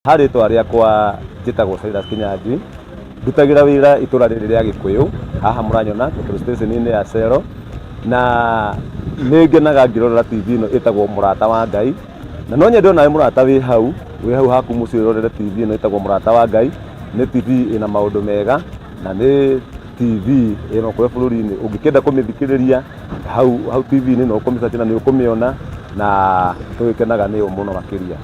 Ha rĩtwa rĩakwa njĩtagwo Silas Kinyanjui, ndutagĩra wĩra itũra rĩrĩ rĩa Gĩkũyũ, haha mũranyona petrol station-inĩ ya Shell, na nĩ ngenaga ngĩrorera TV ĩno ĩtagwo Mũrata wa Ngai, na no nyende onawe mũrata wĩ hau, wĩ hau haku mũciĩ wĩrorere TV ĩno ĩtagwo Mũrata wa Ngai, nĩ TV ĩna maũndũ mega, na nĩ TV ĩno kũrĩa bũrũri-inĩ, ũngĩkĩenda kũmĩthikĩrĩria hau hau TV-inĩ no ũkũmĩ search na nĩ ũkũmĩona, na tũgĩkenaga nĩyo mũno makĩria.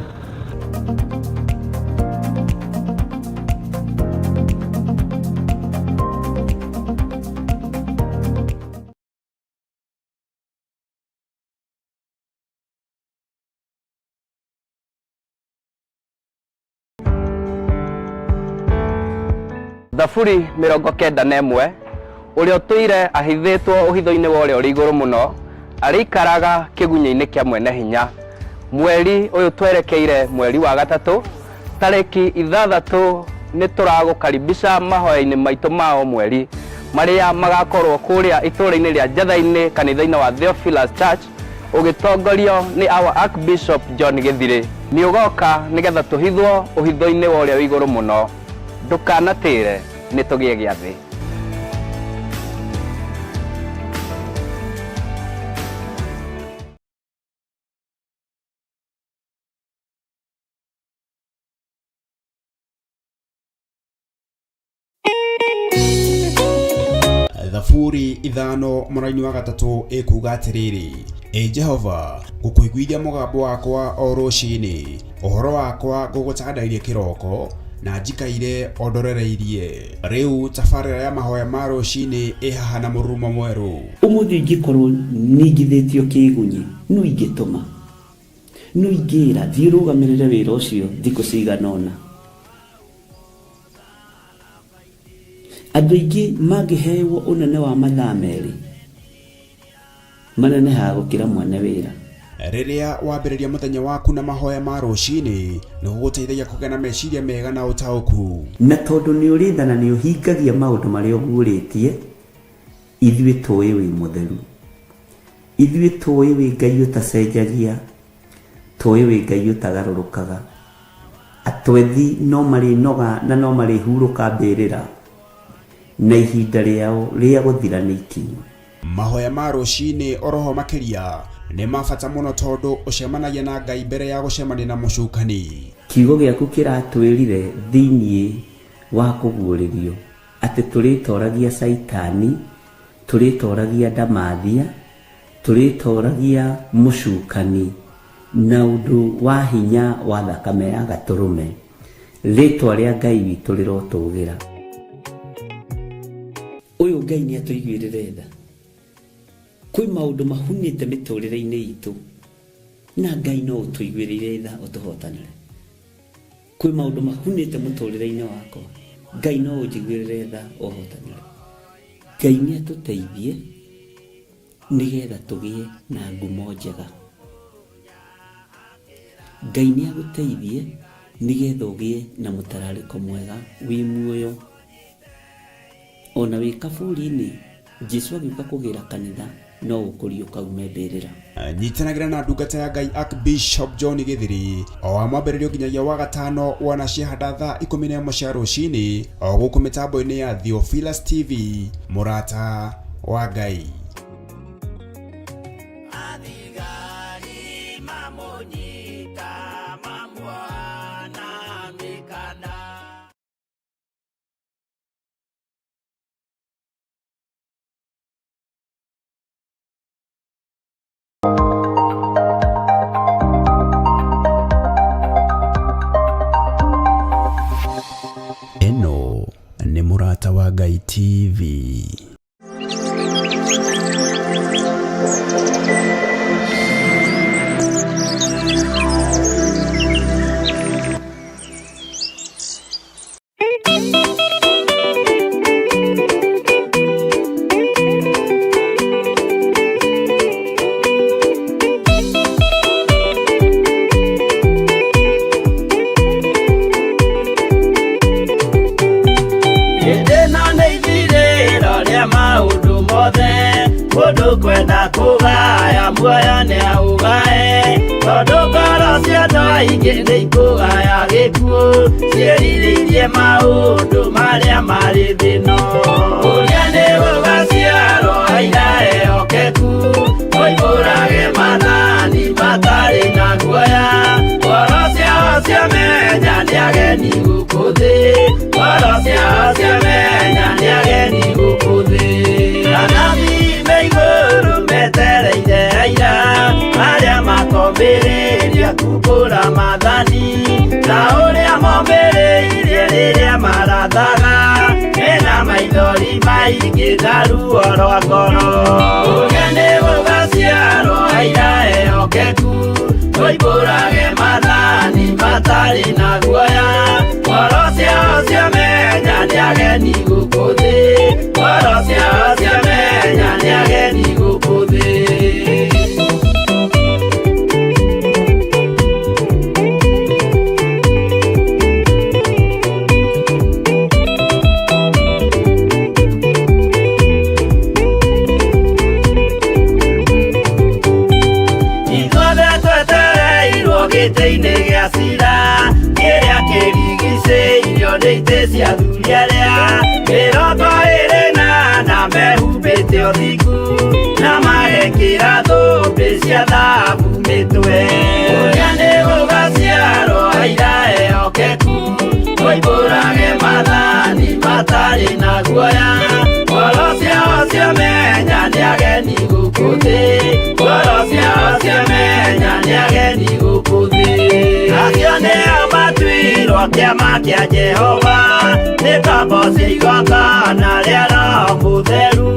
Thaburi 91. Ũrĩa ũtũire ahithĩtwo ũhitho-inĩ wa ũrĩa ũrĩ igũrũ mũno arĩikaraga kĩgunyĩ-inĩ kĩa mwene hinya. Mweri ũyũ twerekeire mweri wa gatatũ tarĩki 6 nĩ tũragũkaribisha mahoya-inĩ maitũ ma o mweri marĩa magakorwo kũrĩa itũũra-inĩ rĩa Njatha-inĩ kanitha-inĩ wa Theophilus Church ũgĩtongorio nĩ our Archbishop John Gĩthirĩ. Nĩ ũgoka nĩgetha tũhithwo ũhitho-inĩ wa ũrĩa wĩ igũrũ mũno. Ndũkanatĩre, nĩ tũgĩe gĩathĩ. Thaburi 5 mũraini wa 3 ĩkuga atĩrĩrĩ, Ĩ Jehova, ngũkũiguithia mũgambo wakwa o rũcinĩ, ũhoro wakwa ngũgũtandairie kĩroko, na njikaire o ndorereirie. Rĩu tabarĩra ya mahoya ma rũcinĩ ĩ haha na mũrurumo mwerũ. Ũmũthĩ ingĩkorwo ningithĩtio kĩgunyi, nũ ingĩtũma? Nũ ingĩra thiĩ ũrũgamĩrĩre wĩra ũcio thikũ cigana ũna? Andũ aingĩ mangĩhewo ũnene wa mathaa 2, manenehaga gũkĩra mwene wĩra. Rĩrĩa wambĩrĩria mũthenya waku na mahoya ma rũcinĩ, nĩ gũgũteithagia kũgĩa na meciria mega na ũtaũku. Na tondũ nĩ ũrĩ tha na nĩ ũhingagia maũndũ marĩa ũguũrĩtie, ithuĩ tũĩ wĩ mũtheru. Ithuĩ tũĩ wĩ Ngai ũtacenjagia, tũĩ wĩ Ngai ũtagarũrũkaga. Atwethi no marĩnoga na no marĩhurũka mbĩrĩra, na ihinda rĩao rĩa gũthira nĩ ikinyu. Mahoya ma rũcinĩ oroho makĩria nĩ ma bata mũno tondũ ũcemanagia na Ngai mbere ya gũcemania na mũcukani. Kiugo gĩaku kĩratwĩrire thĩinĩ wa kũguũrĩrio atĩ tũrĩtoragia Caitani, tũrĩtoragia ndamathia, tũrĩtoragia mũcukani na ũndũ wa hinya wa thakame ya gatũrũme. Rĩtwa rĩa Ngai witũ rĩrotũgĩra. Ũyũ Ngai nĩ atũiguĩrĩre tha. Kwĩ maũndũ mahunĩte mĩtũrĩre-inĩ itũ na Ngai no ũtũiguĩrĩire tha ũtũhotanĩre. Kwĩ maũndũ mahunĩte mũtũrĩre-inĩ wakwa, Ngai no ũnjiguĩrĩre tha ũhotanĩre. Ngai nĩ atũteithie nĩgetha tũgĩe na ngumo njega. Ngai nĩ agũteithie nĩgetha ũgĩe na mũtararĩko mwega wĩ muoyo. Ona wĩ kaburi-inĩ, Jesu agĩũka kũgĩra kanitha no ũkũriũka ume mbĩrĩra. Nyitanagĩra na ndungata ya Ngai Archbishop John Gĩthiri o wa mwambĩrĩrio nginyagia wa gatano wona ciahanda thaa 11 cia rũcinĩ o gũkũ mĩtambo-inĩ ya Theophilus TV, mũrata wa Ngai. Athigari mamũnyita mamuoha na mĩkanda. Ĩno nĩ Mũrata wa Ngai TV. Hĩndĩ ĩno nĩ ithirĩro rĩa maũndũ mothe, mũndũ kwenda kũgaya muoyo nĩ aũgae, tondũ ngoro cia andũ aingĩ nĩ ikũgaya gĩkuũ. gĩkuũ ciĩrirĩirie maũndũ marĩa marĩ thĩno ũrĩa nĩ gũgaciarwo aira ehokeku moimbũrage maathani matarĩ na guoya ngoro ciao ciamenya nĩ ageni gũkũ thĩ ngoro ciao ciamenya nĩ ageni gũkũ thĩ anabii me igũrũ metereire aira arĩa makombĩrĩria kumbũra maathani ta ũrĩa mombĩrĩirie rĩrĩa marathaga mena maithori maingĩ na ruo rwa ngoro ũrĩa nĩ gũgaciarwo aira ehokeku moimbũrage maathani matarĩ na guoya ngoro ciao ciamenya nĩ ageni gũkũ thĩ ngoro ciao ciamenya nĩ ageni gũkũ thĩ. Ithuothe twetereirwo gĩtĩ-inĩ gĩa cira kĩrĩa kĩrigicĩirio nĩ itĩ cia athuri arĩa 24 mehumbĩte ũthingu na magekĩra thũmbĩ cia thahabu mĩtwe ũrĩa nĩ gũgaciarwo aira ehokeku moimbũrage maathani matarĩ na guoya ngoro ciao ciamenya nĩ ageni gũkũ thĩ ngoro ciao ciamenya nĩ ageni gũkũ thĩ acio nĩo matuirwo kĩama kĩa Jehova nĩ ngombo cia igongona rĩa Roho Mũtheru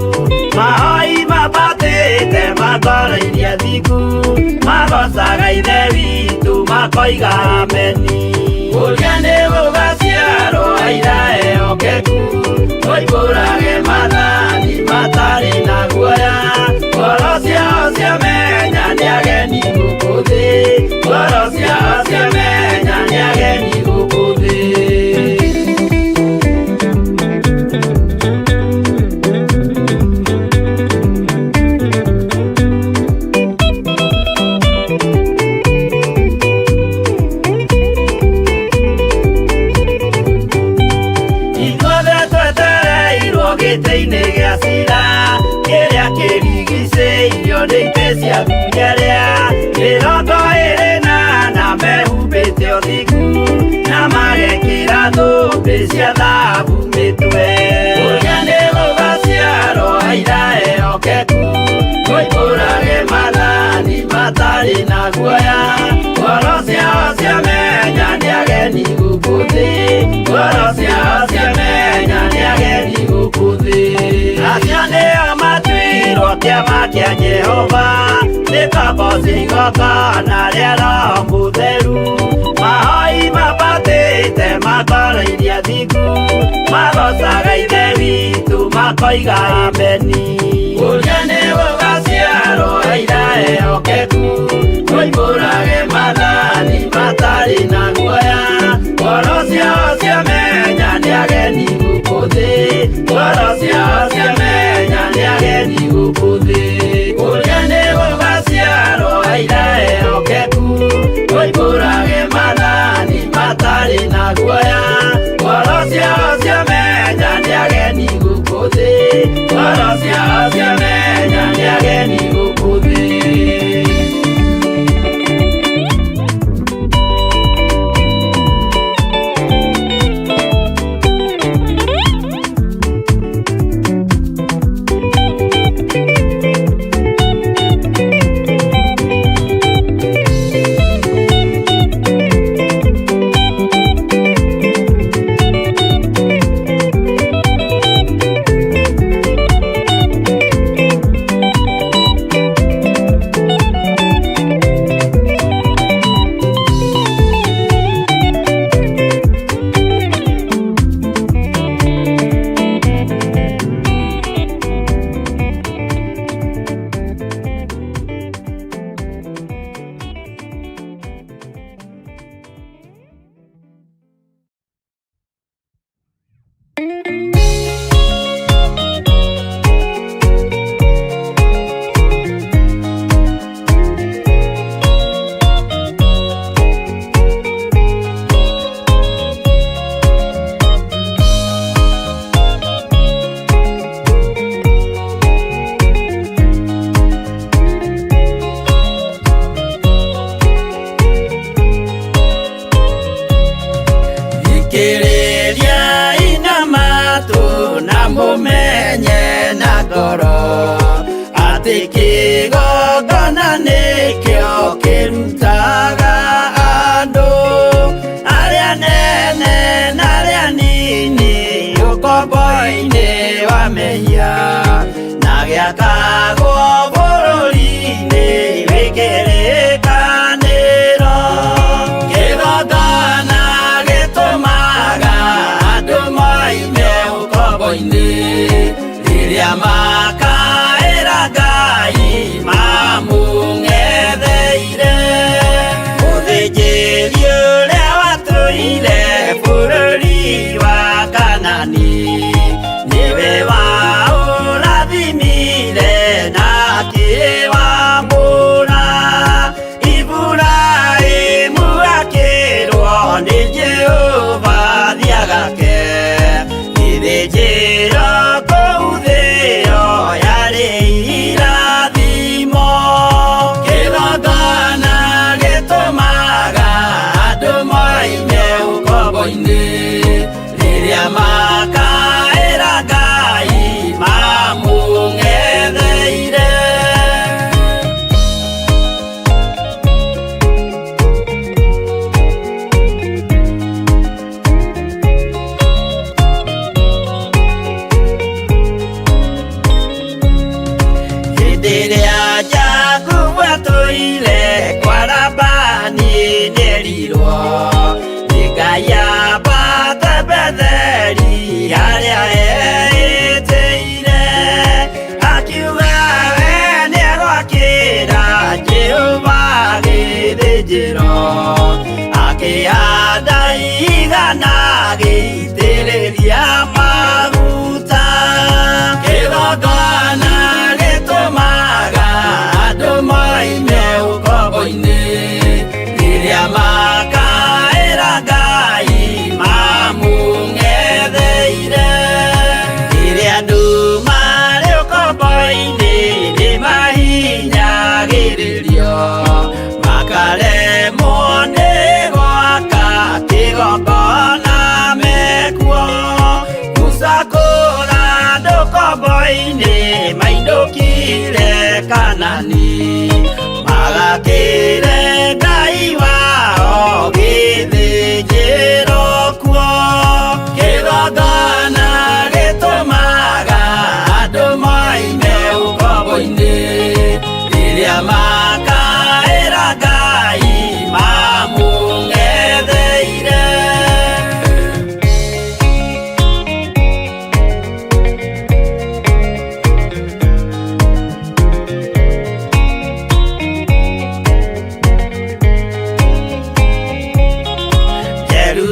mahoi mabatĩte makoroirie athingu magocaga Ithe witũ makoiga ameni ũrĩa nĩ gũgaciarwo aira ehokeku moimbũrage maathani matarĩ na guoya ngoro ciao ciamenya nĩ ageni gũkũ thĩ ngoro ciao ciamenya nĩ ageni gũkũ thĩ. Ithuothe twetereirwo gĩtĩ-inĩ gĩa cira kĩrĩa kĩrigicĩirio nĩ itĩ cia athuri arĩa 24 mehumbĩte ũthingu na magekĩra thũmbĩ cia thahabu mĩtwe ũrĩa nĩ gũgaciarwo aira ehokeku moimbũrage maathani matarĩ na guoya ngoro ciao ciamenya nĩ ageni gũkũ thĩ ngoro ciao ciamenya nĩ ageni gũkũ thĩ acio nĩo matuirwo kĩama kĩa Jehova nĩ ngombo cia igongona rĩa Roho Mũtheru mahoi mabatĩte makoroirie athingu magocaga Ithe witũ makoiga ameni ũrĩa nĩ gũgaciarwo aira ehokeku moimbũrage maathani matarĩ na guoya ngoro ciao ciamenya nĩ ageni gũkũ thĩ ngoro ciao ciamenya nĩ ageni gũkũ thĩ ũrĩa nĩ gũgaciarwo aira ehokeku moimbũrage maathani matarĩ na guoya ngoro ciao ciamenya nĩ ageni gũkũ thĩ ngoro ciao ciamenya nĩ ageni gũkũ thĩ. Ũhoro atĩ kĩgongona nĩkĩo kĩrutaga andũ arĩa nene na arĩa nini ũkombo-inĩ wa mehia na gĩakagwo bũrũri-inĩ wĩ kĩrĩkanĩro. Kĩgongona gĩtũmaga andũ moime ũkombo-inĩ rĩrĩa makaĩra Ngai mamũng'etheire. Mũthĩnjĩri ũrĩa watũire bũrũri wa Kanani nĩwe waũrathimire na akĩwamũra. Iburahĩmu akĩrwo nĩ Jehova thiagake gĩthĩnjĩro kũu thĩo yarĩ irathimo. Kĩgongona gĩtũmaga andũ moime ũkombo-inĩ rĩrĩa makaĩra Ngai mamũng'etheire. Hĩndĩ ĩrĩa Jakubu atũire kwa Labani nĩerirwo nĩ Ngai ambate Betheli harĩa eĩtĩire. Akiuga we nĩegwakĩra Jehova gĩthĩnjĩro, akĩhanda igana agĩitĩrĩria maguta. Kĩgongona gĩtũmaga andũ moime ũkombo-inĩ rĩrĩa makaĩra Ngai mamũng'etheire. Rĩrĩa andũ marĩ ũkombo-inĩ nĩmahinyagĩrĩrio makaremwo nĩ gwaka kĩgongona mekuo. Musa kũra andũ ũkombo-inĩ mainũkire Kanani magakĩre Ngai wao gĩthĩnjĩro kuo. Kĩgongona gĩtũmaga andũ moime ũkombo-inĩ rĩrĩa makaĩra Ngai mamũng'etheire.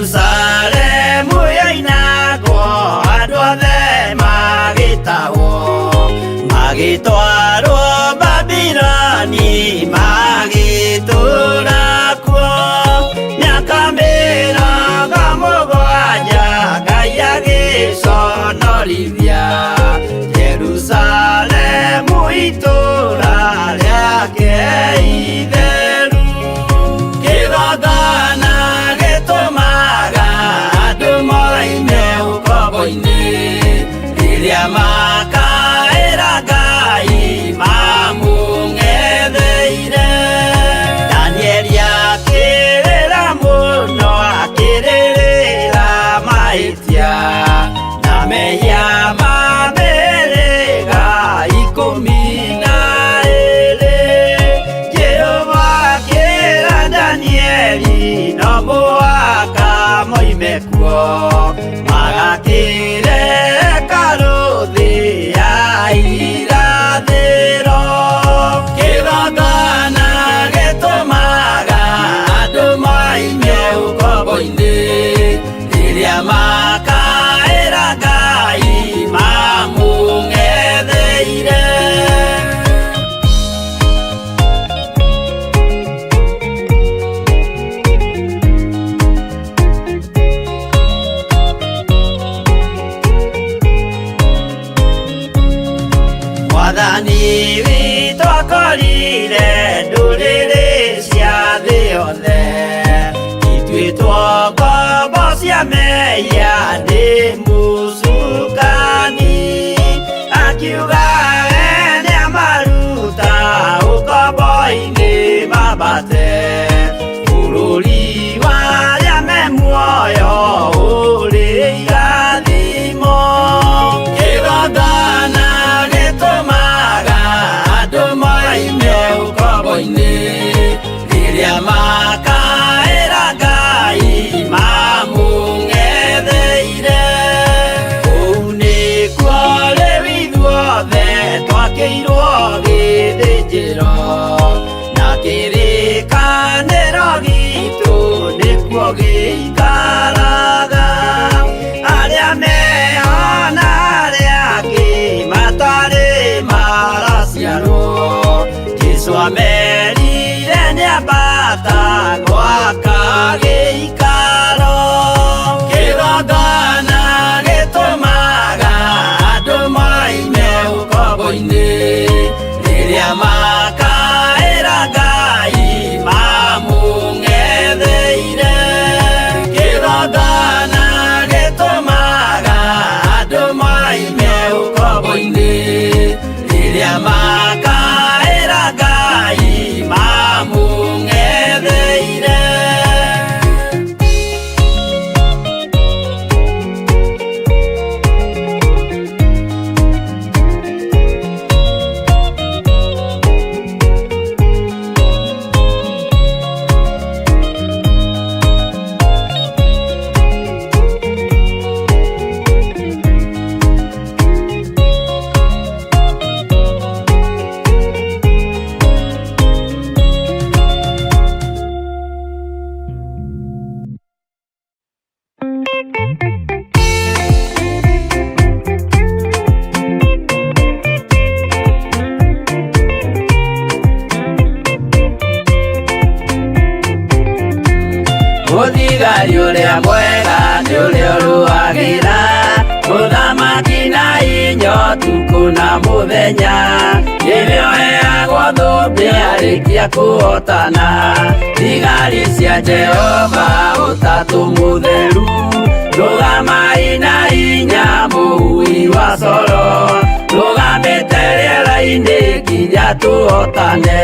Jerusalemu yoinagwo andũ othe magĩtahwo magĩtwarwo Babiloni magĩtũũra kuo mĩaka 70 Ngai agĩconorithia Jerusalemu itũũra rĩake itheru. Kĩgongona gĩtũmaga andũ moime ũkombo-inĩ rĩrĩa makaĩra Ngai mamũng'etheire. Danieli akĩrĩra mũno akĩrĩrĩra mahĩtia na mehia ma mĩhĩrĩga 12. Jehova akĩra Danieli no mũhaka moime kuo magakĩre hekarũ thĩ ya irathĩro. Kĩgongona gĩtũmaga andũ moime ũkombo-inĩ rĩrĩa makaĩra Ngai mamũng'etheire. Mwathani witũ akorire ndũrĩrĩ cia thĩ yothe ituĩtwo ngombo cia mehia nĩ mũcukani. Akiuga Mũthigari ũrĩa mwega nĩ ũrĩa ũrũagĩra mũthamaki na inya ũtukũ na mũthenya. Nĩwe ũheagwo thũmbĩ arĩkia kũhotana. Thigari cia Jehova ũtatũ mũtheru, rũgamai na inya mũhui wa coro, rũgamĩte rĩera-inĩ nginya tũhotane.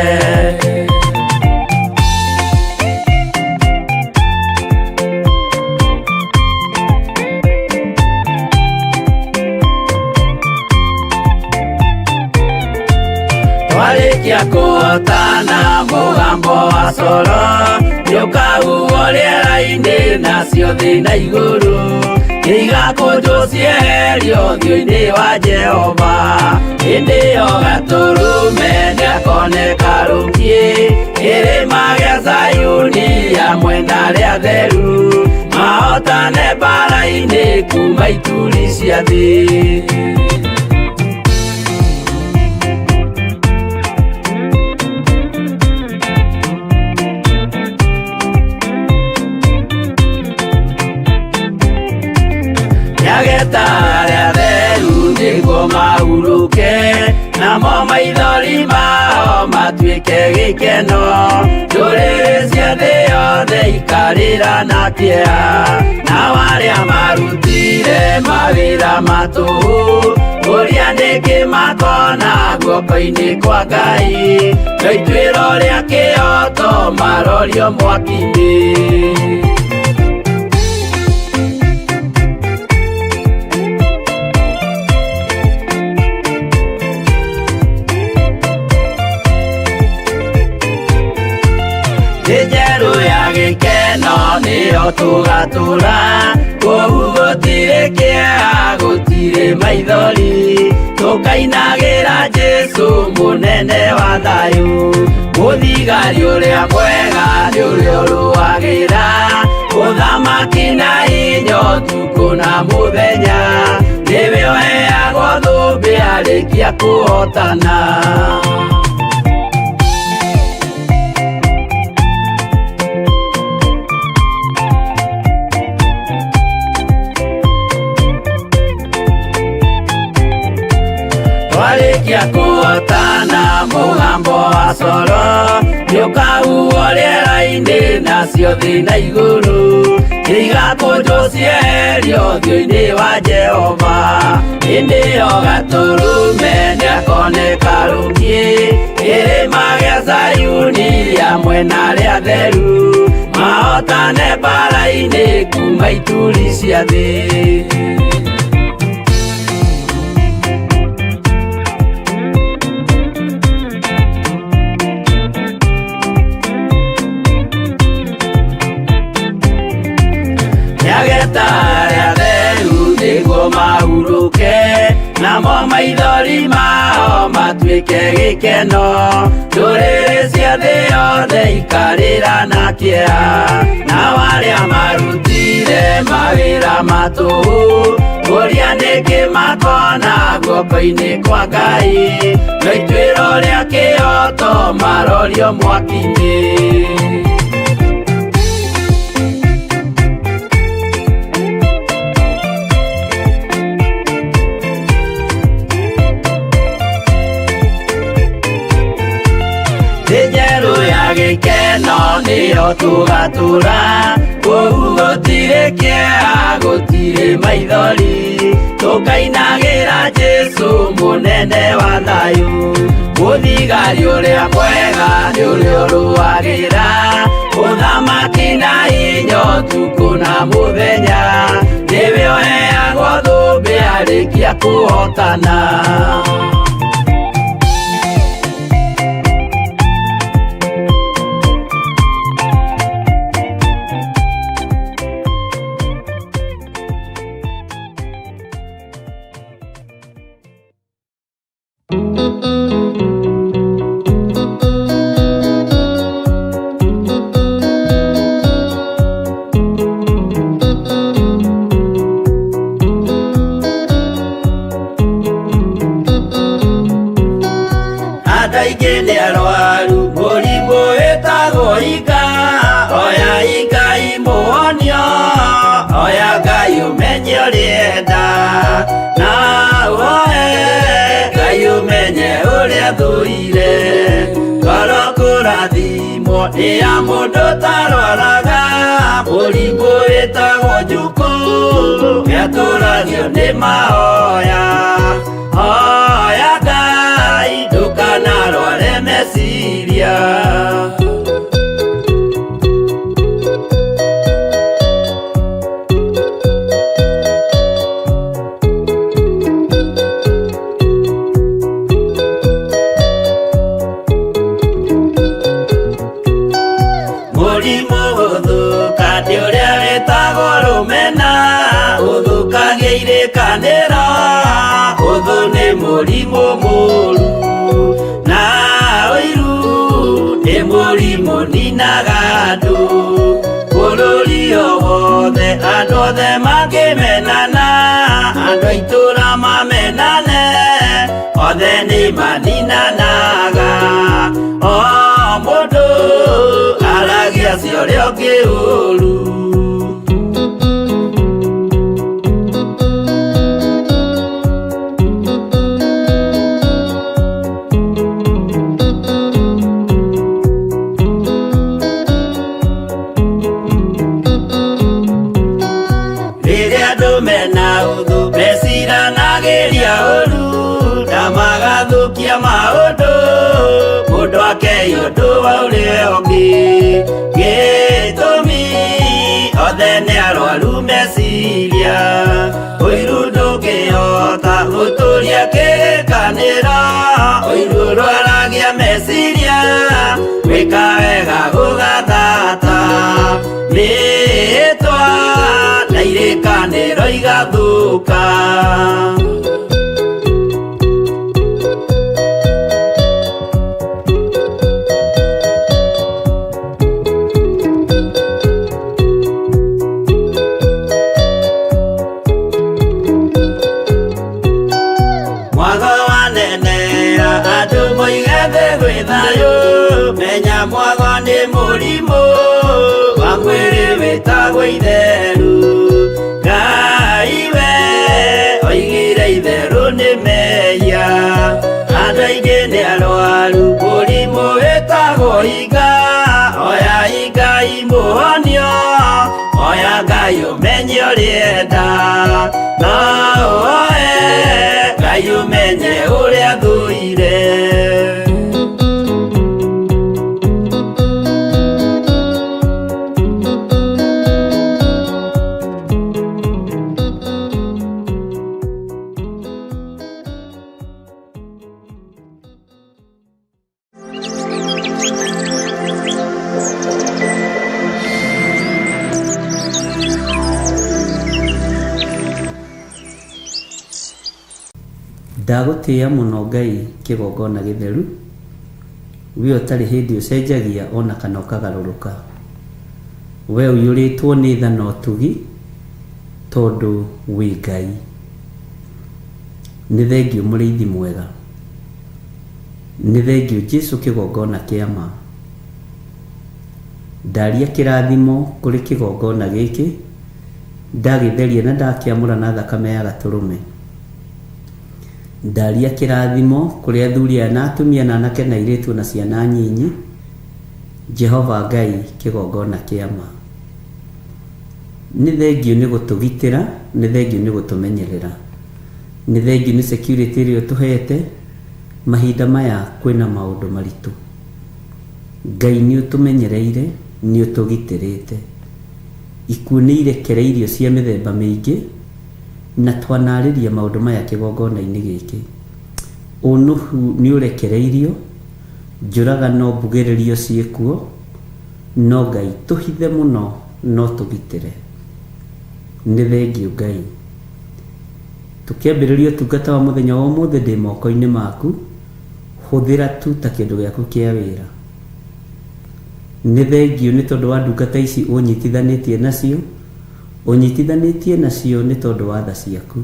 Twarĩkia kũhotana mũgambo wa coro nĩũkahuhwo rĩera-inĩ nacio thĩ na igũrũ igakũnjwo cieherio ũthiũ-inĩ wa Jehova. Hĩndĩ ĩyo Gatũrũme nĩakoneka rũkiĩ kĩrĩma gĩa Zayuni hamwe na arĩa atheru mahotane mbaara-inĩ kuma ituri cia thĩ. Nĩageta arĩa atheru nĩguo mahurũke, namo maithori mao matuĩke gĩkeno. Ndũrĩrĩ cia thĩ yothe ikarĩra na kĩeha, nao arĩa marutire mawĩra ma tũhũ ũrĩa nĩkĩ makona guoko-inĩ kwa Ngai, no ituĩro rĩa kĩhooto marorio mwaki-inĩ. Thĩ njerũ ya gĩkeno nĩyo tũgatũra, kũu gũtirĩ kĩeha gũtirĩ maithori, tũkainagĩra Jesũ mũnene wa thayũ. Mũthigari ũrĩa mwega nĩ ũrĩa ũrũagĩra ũthamaki na inya ũtukũ na mũthenya, nĩwe ũheagwo thũmbĩ arĩkia kũhotana. Twarĩkia kũhotana mũgambo wa coro nĩũkahuhwo rĩera-inĩ nacio thĩ na igũrũ igakũnjwo cieherio ũthiũ-inĩ wa Jehova. Hĩndĩ ĩyo Gatũrũme nĩakoneka rũkiĩ kĩrĩma gĩa Zayuni hamwe na arĩa atheru mahotane mbaara-inĩ kuma ituri cia thĩ. Nĩageta arĩa atheru nĩguo mahurũke, namo maithori mao matuĩke gĩkeno. Ndũrĩrĩ cia thĩ yothe ikarĩra na kĩeha, nao arĩa marutire mawĩra ma tũhũ ũrĩa nĩkĩ makona guoko-inĩ kwa Ngai, no ituĩro rĩa kĩhooto marorio mwaki-inĩ. Thĩ njerũ ya gĩkeno nĩyo tũgatũra, kũu gũtirĩ kĩeha gũtirĩ maithori, tũkainagĩra Jesũ mũnene wa thayũ. Mũthigari ũrĩa mwega nĩ ũrĩa ũrũagĩra ũthamaki na inya ũtukũ na mũthenya, nĩwe ũheagwo thũmbĩ arĩkia kũhotana. Andũ aingĩ nĩ arwaru mũrimũ wĩtagwo ika, oya ika imũhonie. ũmenye ũrĩa enda na ũhoe Ngai ũmenye ũrĩa thũire ngoro kũrathimwo nĩ ya mũndũ tarwaraga mũrimũ wĩtagwo njukũ gĩatũragio nĩ mahoya hoya Ngai ndũkanarware meciria. Mũrimũ gũthũka nĩ ũrĩa wĩtagwo rũmena ũthũkagia irĩkanĩro ũthũ nĩ mũrimũ mũru na ũiru nĩ mũrimũ ninaga andũ bũrũri o wothe andũ othe mangĩmenana andũ a itũra mamenane othe nĩ maninanaga o mũndũ aragia cia ũrĩa ũngĩ ũru. Rĩrĩa andũ mena ũthũ meciranagĩria ũru na magathũkia maũndũ mũndũ akei ũndũ wa ũrĩa ũngĩ gĩtũmi othe nĩ arwaru meciria ũiru ndũngĩhota gũtũria kĩrĩkanĩro ũiru ũrwaragia meciria gwĩka wega gũgathata mĩĩtwa na irĩkanĩro igathũka. Mwago wanenera andũ moige thĩ gwĩ thayũ menya mwago nĩ mũrimũ wa mwĩrĩ wĩtagwo itheru Ngai we oigire itherũ nĩ mehia andũ aingĩ nĩ arwaru mũrimũ wĩtagwo iga oya Ngai mũhonio oya Ngai ũmenye ũrĩa enda na ũhoe Ngai ũmenye ũrĩa thũire. Ndagũtĩĩa mũno Ngai kĩgongona gĩtheru we ũtarĩ hĩndĩ ũcenjagia ona kana ũkagarũrũka we ũiyũrĩtwo nĩ tha na ũtugi tondũ wĩ Ngai. Nĩ thengiũ mũrĩithi mwega, nĩ thengiũ Jesu kĩgongona kĩa ma. Ndaria kĩrathimo kũrĩ kĩgongona gĩkĩ ndagĩtheria na ndakĩamũra na thakame ya gatũrũme. Ndaria kĩrathimo kũrĩ athuri aya na atumia na anake na airĩtu na ciana nyinyi Jehova Ngai kĩgongona kĩa ma. Nĩ thengiũ nĩ gũtũgitĩra, nĩ thengiũ nĩ gũtũmenyerera, nĩ thengiũ nĩ security ĩrĩa ũtũhete mahinda maya kwĩna maũndũ maritũ. Ngai nĩ ũtũmenyereire, nĩ ũtũgitĩrĩte. Ikuũ nĩ irekereirio cia mĩthemba mĩingĩ na twanarĩria maũndũ maya kĩgongona-inĩ gĩkĩ. Ũnũhu nĩ ũrekereirio, njũragano mbugĩrĩrio ciĩkuo, no Ngai tũhithe mũno no tũgitĩre. Nĩ thengiũ Ngai. Tũkĩambĩrĩria ũtungata wa mũthenya wa ũmũthĩ ndĩ moko-inĩ maku, hũthĩra tu ta kĩndũ gĩaku kĩa wĩra. Nĩ thengiũ nĩ tondũ wa ndungata ici ũnyitithanĩtie nacio, ũnyitithanĩtie nacio nĩ tondũ wa tha ciaku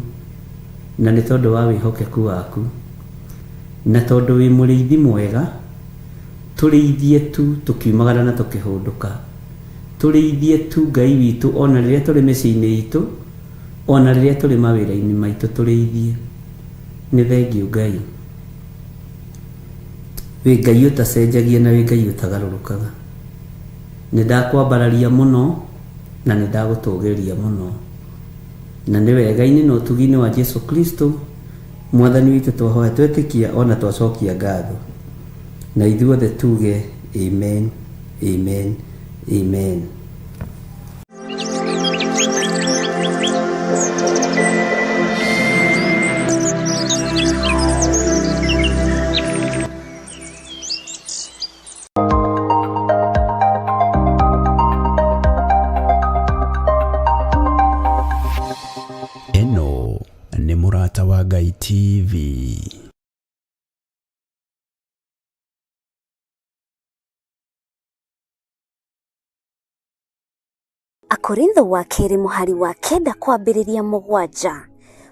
na nĩ tondũ wa wĩhokeku waku na tondũ wĩ mũrĩithi mwega tũrĩithie tu tũkiumagara na tũkĩhũndũka. Tũrĩithie tu Ngai witũ ona rĩrĩa tũrĩ mĩciĩ-inĩ itũ, Ona rĩrĩa tũrĩ mawĩra-inĩ maitũ tũrĩithie. Nĩ thengiũ Ngai. Wĩ Ngai ũtacenjagia na wĩ Ngai ũtagarũrũkaga. Nĩ ndakwambararia mũno na nĩ ndagũtũgĩria mũno. Na nĩ wega-inĩ na ũtugi-inĩ wa Jesu Kristo Mwathani witũ twahoya twetĩkia ona twacokia ngatho. Na ithuothe tuge amen, amen, amen. Ĩno nĩ Mũrata wa Ngai TV. Akorintho wa kerĩ mũhari wa kenda kwambĩrĩria mũgwanja.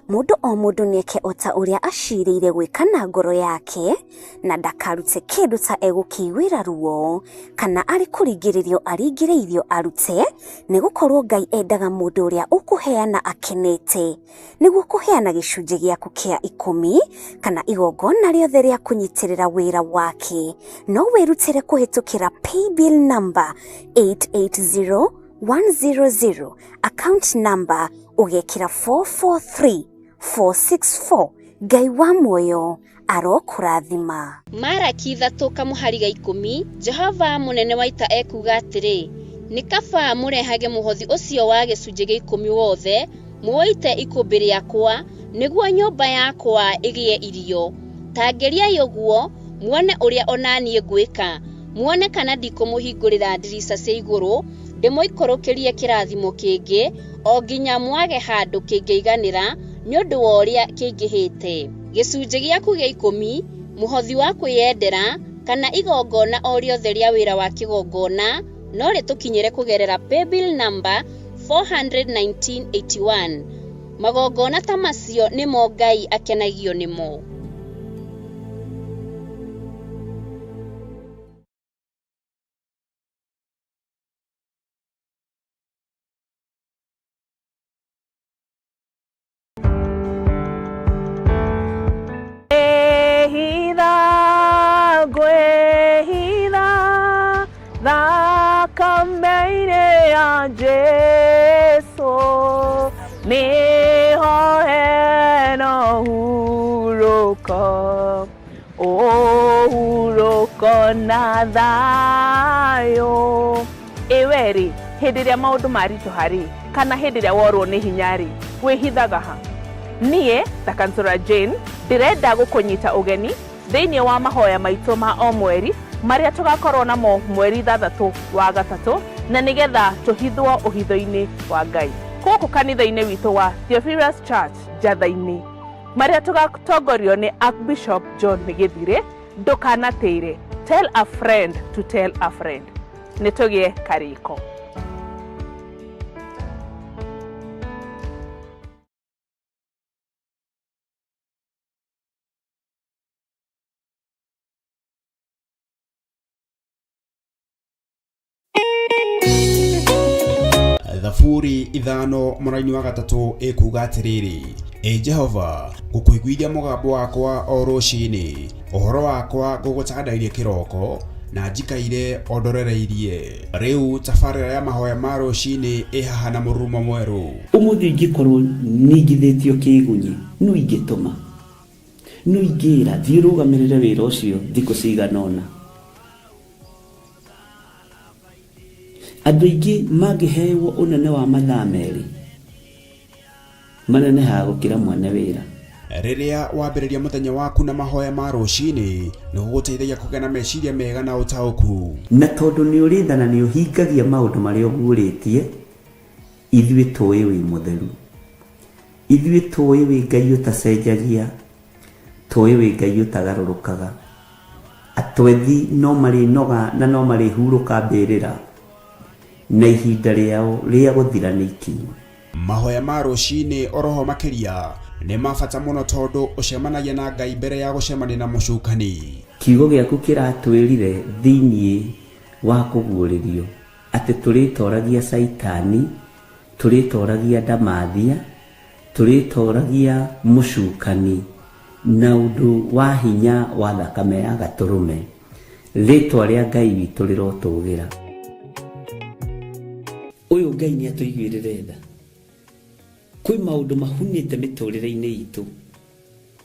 Mũndũ o mũndũ nĩeke o ta ũrĩa acirĩire gwĩka na ngoro yake, na ndakarute kĩndũ ta egũkĩiguĩra ruo, kana arĩ kũringĩrĩrio aringĩrĩirio arute, nĩ gũkorwo Ngai endaga mũndũ ũrĩa ũkũheana akenete. Nĩguo kũheana gĩcunjĩ gĩaku kĩa ikũmi, kana igongona rĩothe rĩa kũnyitĩrĩra wĩra wake, no wĩrutĩre kũhĩtũkĩra paybill number 880100, account number ũgekĩra 443464. Ngai wa muoyo arokũrathima. Maraki ithatũ kamũhari ga ikũmi, Jehova mũnene wa ita ekuuga atĩrĩ, Nĩ kaba mũrehage mũhothi ũcio wa gĩcunjĩ gĩa ikũmi wothe, mũũite ikũmbĩ rĩakwa, nĩguo nyũmba yakwa ĩgĩe irio. Ta ngeriai ũguo, muone ũrĩa o na niĩ ngwĩka, muone kana ndikũmũhingũrĩra ndirica cia igũrũ, ndĩmũikũrũkĩrie kĩrathimo kĩngĩ, o nginya mwage handũ kĩngĩiganĩra nĩ ũndũ wa ũrĩa kĩingĩhĩte. Gĩcunjĩ gĩaku gĩa ikũmi, mũhothi wa kwĩyendera, kana igongona o rĩothe rĩa wĩra wa kĩgongona no rĩtũkinyĩre kũgerera paybill number 41981. Magongona ta macio nĩmo Ngai akenagio nĩmo. Ngwĩhitha, ngwĩhitha thakame-inĩ ya Jesu, nĩho hena ũhurũko, ũhurũko na thayũ. Ĩ we rĩ, hĩndĩ ĩrĩa maũndũ maritũha rĩ, kana hĩndĩ ĩrĩa worwo nĩ hinya rĩ, wĩhithaga ha? Niĩ ta Kansũra Jane ndĩrenda gũkũnyita ũgeni thĩinĩ wa mahoya maitũ ma o mweri marĩa tũgakorwo namo mweri ithathatũ wa gatatũ na nĩgetha tũhithwo ũhitho-inĩ wa Ngai gũkũ kanitha-inĩ witũ wa Theophilus Church Njatha-inĩ marĩa tũgatongorio nĩ Archbishop John Gĩthirĩ. Ndũkanatĩire, tell a friend to tell a friend. Nĩ tũgĩe karĩko. Thaburi ithano mũraini wa gatatũ ĩkuga atĩrĩrĩ, Ĩ Jehova, ngũkũiguithia mũgambo wakwa o rũcinĩ, ũhoro wakwa ngũgũtandairie kĩroko, na njikaire o ndorereirie. Rĩu tabarĩra ya mahoya ma rũcinĩ ĩ haha na mũrurumo mwerũ. Ũmũthĩ ingĩkorwo ningithĩtio kĩĩgunyĩ, nũ ingĩtũma? Nũ ingĩĩra, 'Thiĩ ũrũgamĩrĩre wĩra ũcio thikũ cigana ũna'? Andũ aingĩ mangĩhewo ũnene wa mathaa merĩ, manenehaga gũkĩra mwene wĩra. Rĩrĩa wambĩrĩria mũthenya waku na mahoya ma rũcinĩ, nĩ gũgũteithagia kũgĩa na meciria mega na ũtaũku. Na tondũ nĩ ũrĩ tha na nĩ ũhingagia maũndũ marĩa ũguũrĩtie, ithuĩ tũũĩ wĩ mũtheru. Ithuĩ tũũĩ wĩ Ngai ũtacenjagia, Tũĩ wĩ Ngai ũtagarũrũkaga. Atwethi no marĩnoga na no marĩhurũka mbĩrĩra, na ihinda rĩao rĩa gũthira nĩ ikinyu. Mahoya ma rũcinĩ oroho makĩria nĩ ma bata mũno tondũ ũcemanagia na Ngai mbere ya gũcemania na mũcukani. Kiugo gĩaku kĩratwĩrire thĩinĩ wa kũguũrĩrio atĩ tũrĩtoragia Caitani, tũrĩtoragia ndamathia, Tũrĩtoragia mũcukani na ũndũ wa hinya wa thakame ya gatũrũme. Rĩtwa rĩa Ngai witũ rĩrotũgĩra. Ũyũ Ngai nĩ atũiguĩrĩre tha. Kwĩ maũndũ mahunĩte mĩtũrĩre-inĩ itũ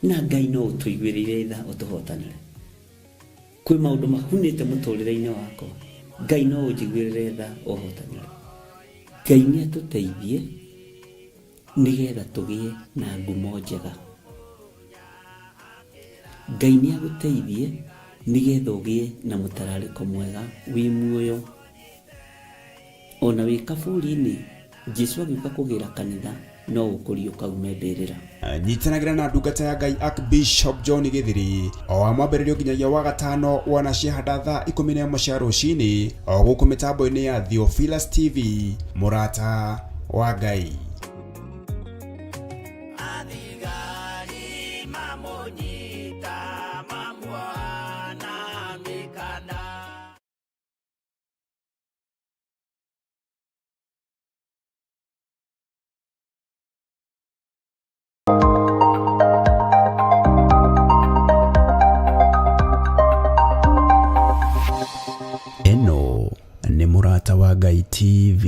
na Ngai no ũtũiguĩrĩire tha ũtũhotanĩre. Kwĩ maũndũ mahunĩte mũtũrĩre-inĩ wakwa, Ngai no ũnjiguĩrĩre tha ũhotanĩre. Ngai nĩ atũteithie nĩgetha tũgĩe na ngumo njega. Ngai nĩ agũteithie nĩgetha ũgĩe na mũtararĩko mwega wĩ muoyo. Ona wĩ kaburi-inĩ, Jesu agĩũka kũgĩra kanitha no ũkũriũka ume mbĩrĩra. Nyitanagĩra na ndungata ya Ngai Archbishop John Gĩthiri o wa mwambĩrĩrio nginyagia wa gatano wanaciehanda thaa 11 cia rũcinĩ o gũkũ mĩtambo-inĩ ya Theophilus TV mũrata wa Ngai. Athigari mamũnyita mamuoha na mĩkanda. Ĩno nĩ Mũrata wa Ngai TV.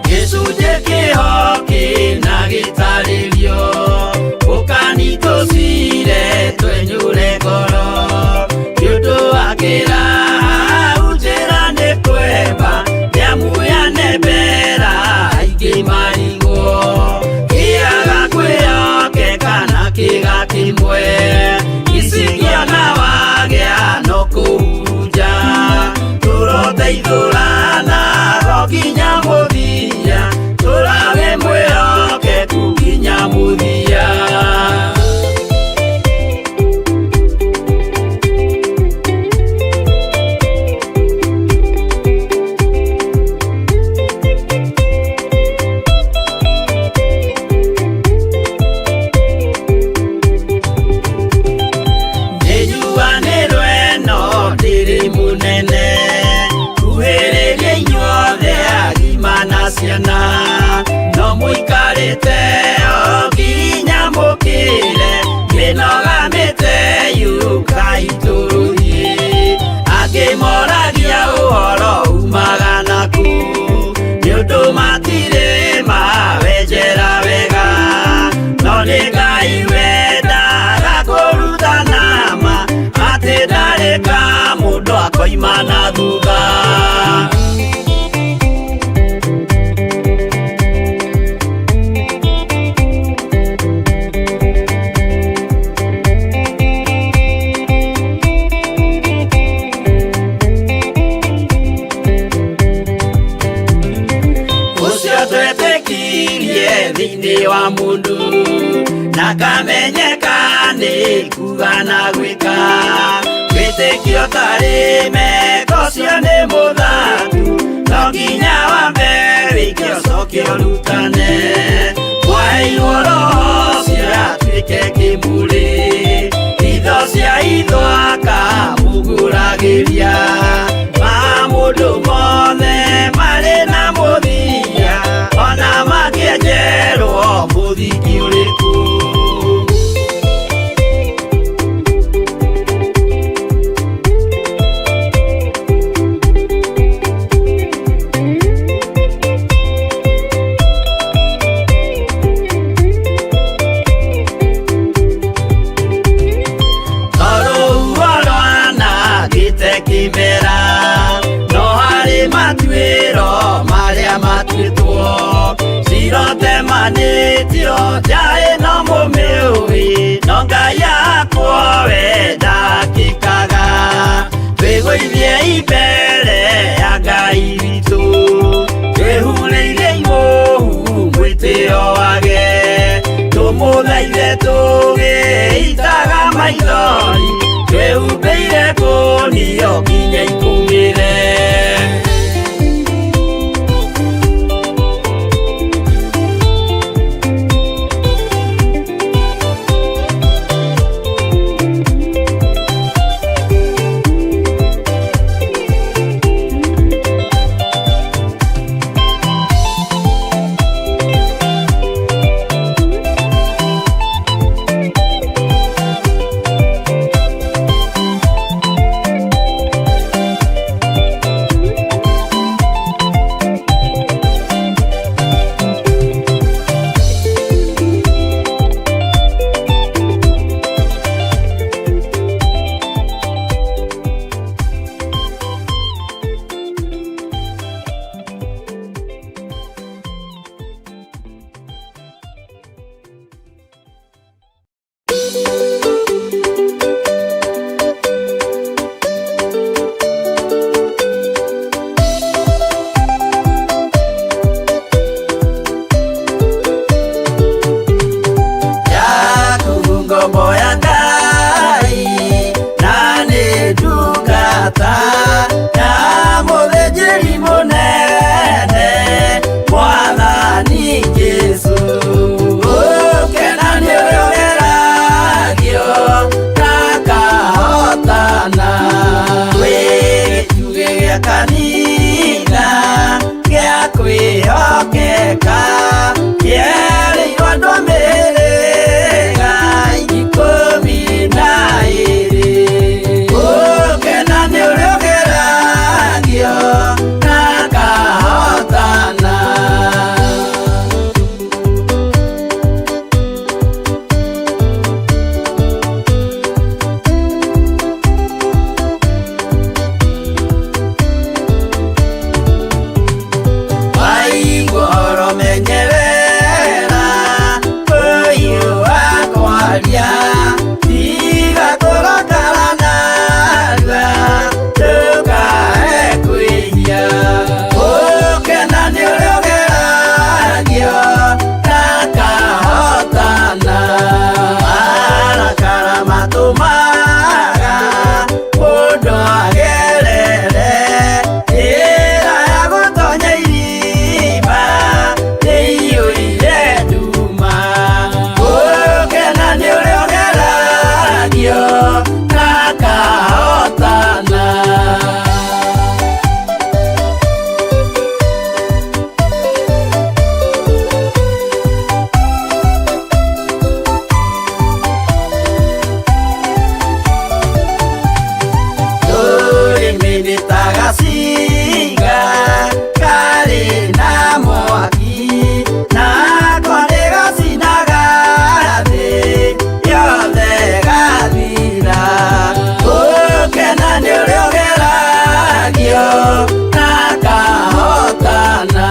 Gĩcunjĩ kĩho kĩna gĩtarĩrio ũkani tũcire twenyũre ngoro nĩ ũndũ wa kĩraha njĩra nĩ kwemba nĩamu yanembera aingĩ marigwo kĩaga kwĩyokeka na kĩga kĩmwe icingĩona wagĩa no kũhurunja tũroteithũrana go nginya mũthia tũrawe mwĩhokeku nginya mũthia. Nĩnjuanĩrwo ĩno ndĩrĩ mũnene kuhĩrĩria inyuothe agima na ciana no mũikarĩte o nginya mũkĩre mĩnoga mĩte yũkai tũrũthiĩ angĩ moragia ũhoro umaga naku nĩ ũndũ matirĩ mawenjera wega no nĩ Ngai wendaga kũrutana ma atĩ ndarĩ ka mũndũ akoima na thutha. Ũcio twetĩkirie thĩinĩ wa mũndũ na kamenyeka nĩ kuga na gwĩka wĩtĩkio tarĩ meko ũcio nĩ mũthatu no nginya wambe wĩke ũcoke ũrutane kwaheirwo roho ũcio atuĩke kĩmũrĩ itho cia itho akamũgũragĩria ma mũndũ mothe marĩ na mũthia ona mangĩenjerwo mũthingi ũrĩkũ. Tondũ rwanangĩte kĩmera no harĩ matuĩro marĩa matuĩtwo cirotemanĩtio njaĩ no mũmĩũĩ no Ngai akwo we ndakĩkaga twĩgũithie imbere ya Ngai witũ twĩhurĩire imũhu mwĩtĩo wage tũmũthaithe Na ithuĩ tũgĩitaga maithori twĩhumbĩire ngũnio nginya ikũmĩre. Yaku ngombo ya Ngai na nĩ ndungata ya mũthĩnjĩri mũnene Mwathani Jesũ. Gũkena nĩ ũrĩa ũgeragio na akahotana. Wĩ gĩtugĩ gĩa kanitha gĩa kwĩhokeka kĩerĩirwo andũ a mĩhĩrĩga 12. Gũkena nĩ ũrĩa ũgeragio na akahotana. Waigua ũhoro menyerera ũyũ wa kwaria tiga kũrakara narua ndũkae kwĩhia. Gũkena nĩ ũrĩa ũgeragio na akahotana. Marakara matũmaga mũndũ agerere njĩra ya gũtonya irima ĩiyũire nduma. Gũkena nĩ ũrĩa ũgeragio na akahotana. Rũrĩmĩ nĩ ta gacinga karĩ na mwaki nako nĩ gacinaga thĩ yothe gathira. Gũkena nĩ ũrĩa ũgeragio na akahotana.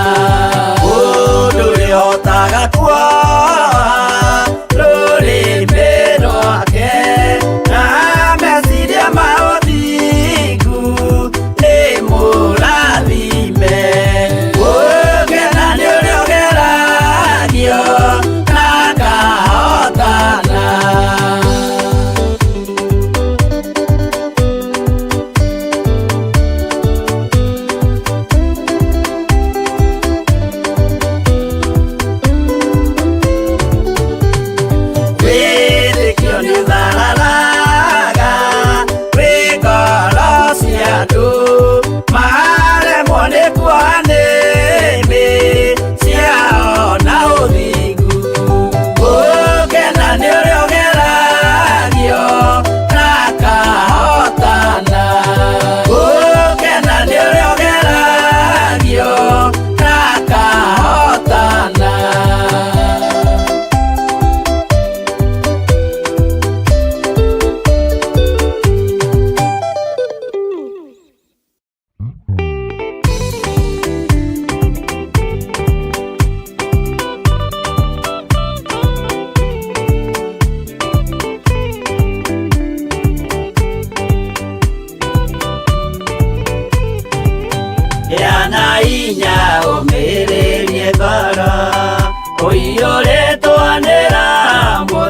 Mũndũ ũrĩa ũhotaga kuoha rũrĩmĩ rwake na meciria ma ũthingu nĩ mũrathime. Gũkena nĩ ũrĩa ũgeragio na akahotana. Wĩtĩkio nĩ ũthararaga wĩ ngoro cia andũ maremwo nĩ kuoha nĩmĩ ciao na ũthingu. Gũkena nĩ ũrĩa ũgeragio na akahotana. Gũkena nĩ ũrĩa ũgeragio na akahotana. Gĩa na hinya ũmĩrĩrie ngoro ũiyũrĩtwo nĩ Roho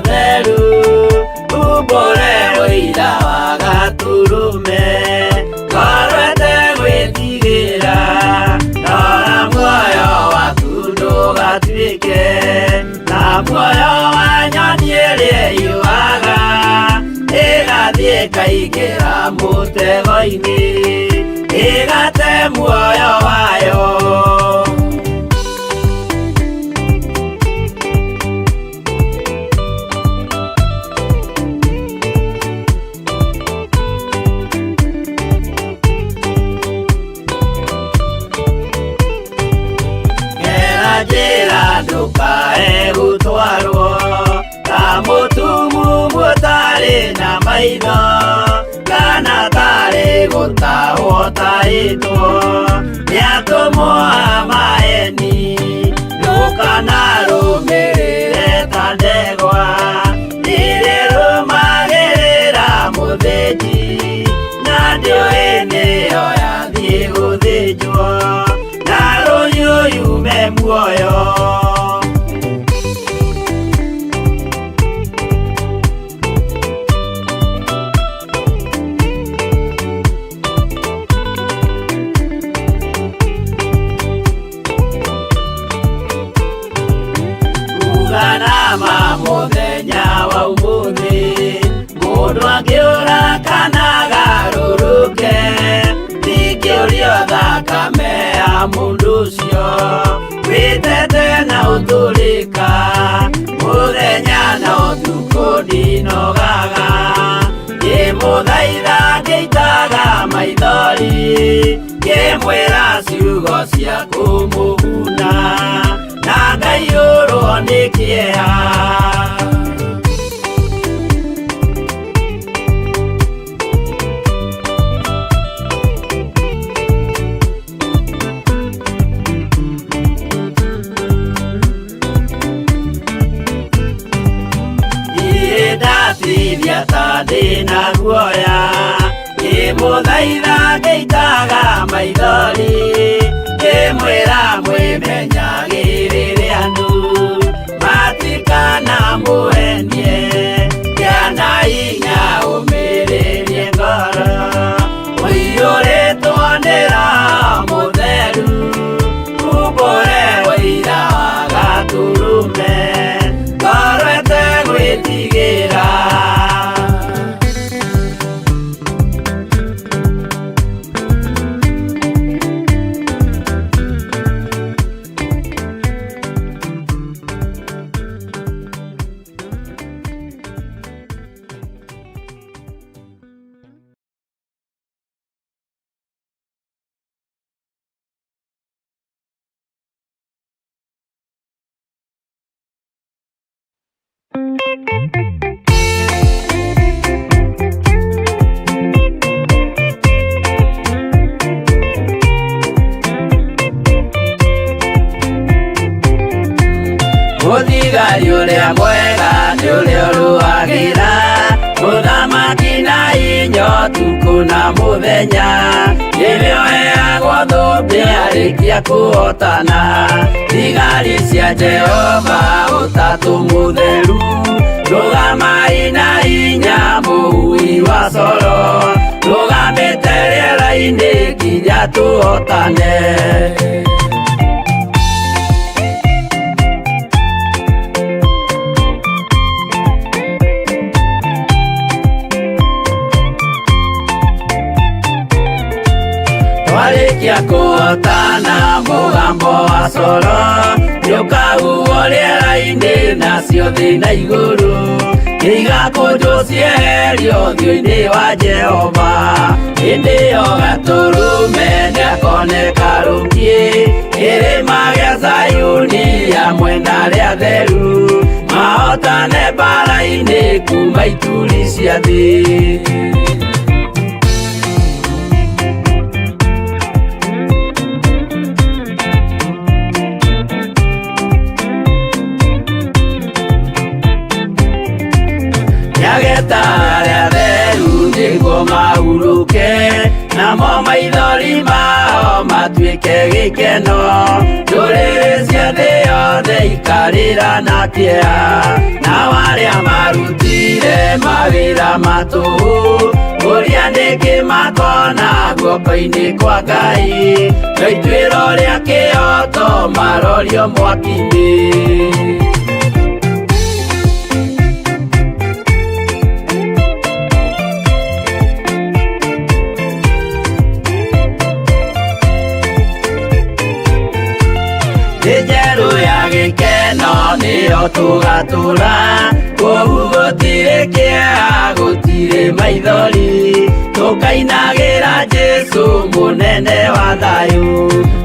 ũira wa gatũrũme korwete gwĩtigĩra rora muoyo waku ndũgatuĩke na muoyo wa nyoni ĩrĩa yuaga ĩgathiĩ ĩkaingĩra mũtego-inĩ ĩgate muoyo wayo. Gera njĩra ndũkae gũtwarwo ta mũtumumu ũtarĩ na maitho kana tarĩ gũtahwo tahĩtwo nĩ atũmwo a maeni ndũkanarũmĩrĩre ta ndegwa nĩrĩrũmagĩrĩra mũthĩnji na ndĩũĩ nĩyo yathiĩ gũthĩnjwo na rũhiũ yume muoyo. Uganama mũthenya wa ũmũthĩ mũndũ angĩũra kana agarũrũke ndingĩũrio thakame ya mũndũ ũcio wĩtete na ũtũrĩka mũthenya na ũtukũ ndinogaga ngĩmũthaitha ngĩitaga maithori ngĩmwĩra ciugo cia kũmũguna na ngaiyũrwo nĩ kĩeha. Niĩ ndatithia ta ndĩna guoya ngĩmũthaitha ngĩitaga maithori ngĩmwĩra mwĩmenyagĩrĩre andũ matikanamũhenie kĩana hinya ũmĩrĩrie ngoro ũiyũrĩtwo nĩ Roho Mũtheru umbũre ũira wa gatũrũme ngoro ĩtegwĩtigĩra. Mũthigari ũrĩa mwega nĩ ũrĩa ũrũagĩra mũthamaki na hinya ũtukũ na mũthenya nĩwe ũheagwo thũmbĩ arĩkia kũhotana thigari cia Jehova ũtatũ mũtheru rũgamai na hinya mũhui wa coro rũgamĩte rĩera-inĩ nginya tũhotane. Twarĩkia kũhotana mũgambo wa coro nĩũkahuhwo rĩera-inĩ nacio thĩ na igũrũ nĩigakũnjwo cieherio ũthiũ-inĩ wa Jehova hĩndĩ ĩyo gatũrũme nĩakoneka rũngiĩ kĩrĩma gĩa Zayuni hamwe na arĩa atheru mahotane mbaara-inĩ kuma ituri cia thĩ. Nĩageta arĩa atheru nĩguo mahurũke na Namo maithori mao matuĩke gĩkeno. Ndũrĩrĩ cia thĩ yothe ikarĩra na kĩeha. Nao arĩa marutire mawĩra ma tũhũ, ũrĩa nĩkĩ makona guoko-inĩ kwa Ngai. No ituĩro rĩa kĩhooto marorio mwaki-inĩ. Thĩ njerũ ya gĩkeno nĩyo tũgatũra, kũu gũtirĩ kĩeha, gũtirĩ maithori. Tũkainagĩra Jesũ mũnene wa thayũ,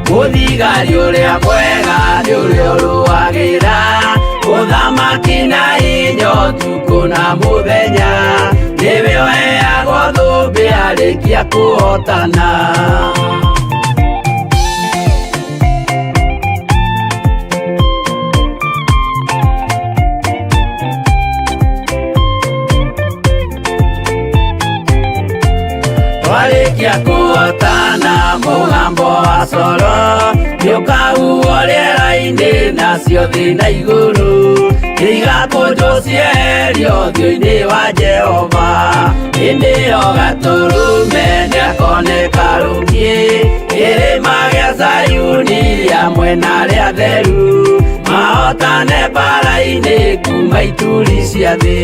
mũthigari ũrĩa mwega nĩ ũrĩa ũrũagĩra ũthamaki na hinya ũtukũ na mũthenya, nĩwe ũheagwo thũmbĩ arĩkia kũhotana. Twarĩkia kũhotana mũgambo wa coro, nĩũkahuhwo rĩera-inĩ nacio thĩ na igũrũ, igakũnjwo cieherio ũthiũ-inĩ wa Jehova. Hĩndĩ ĩyo Gatũrũme nĩakoneka rũkiĩ, kĩrĩma gĩa Zayuni hamwe na arĩa atheru, mahotane mbaara-inĩ kuma ituri cia thĩ.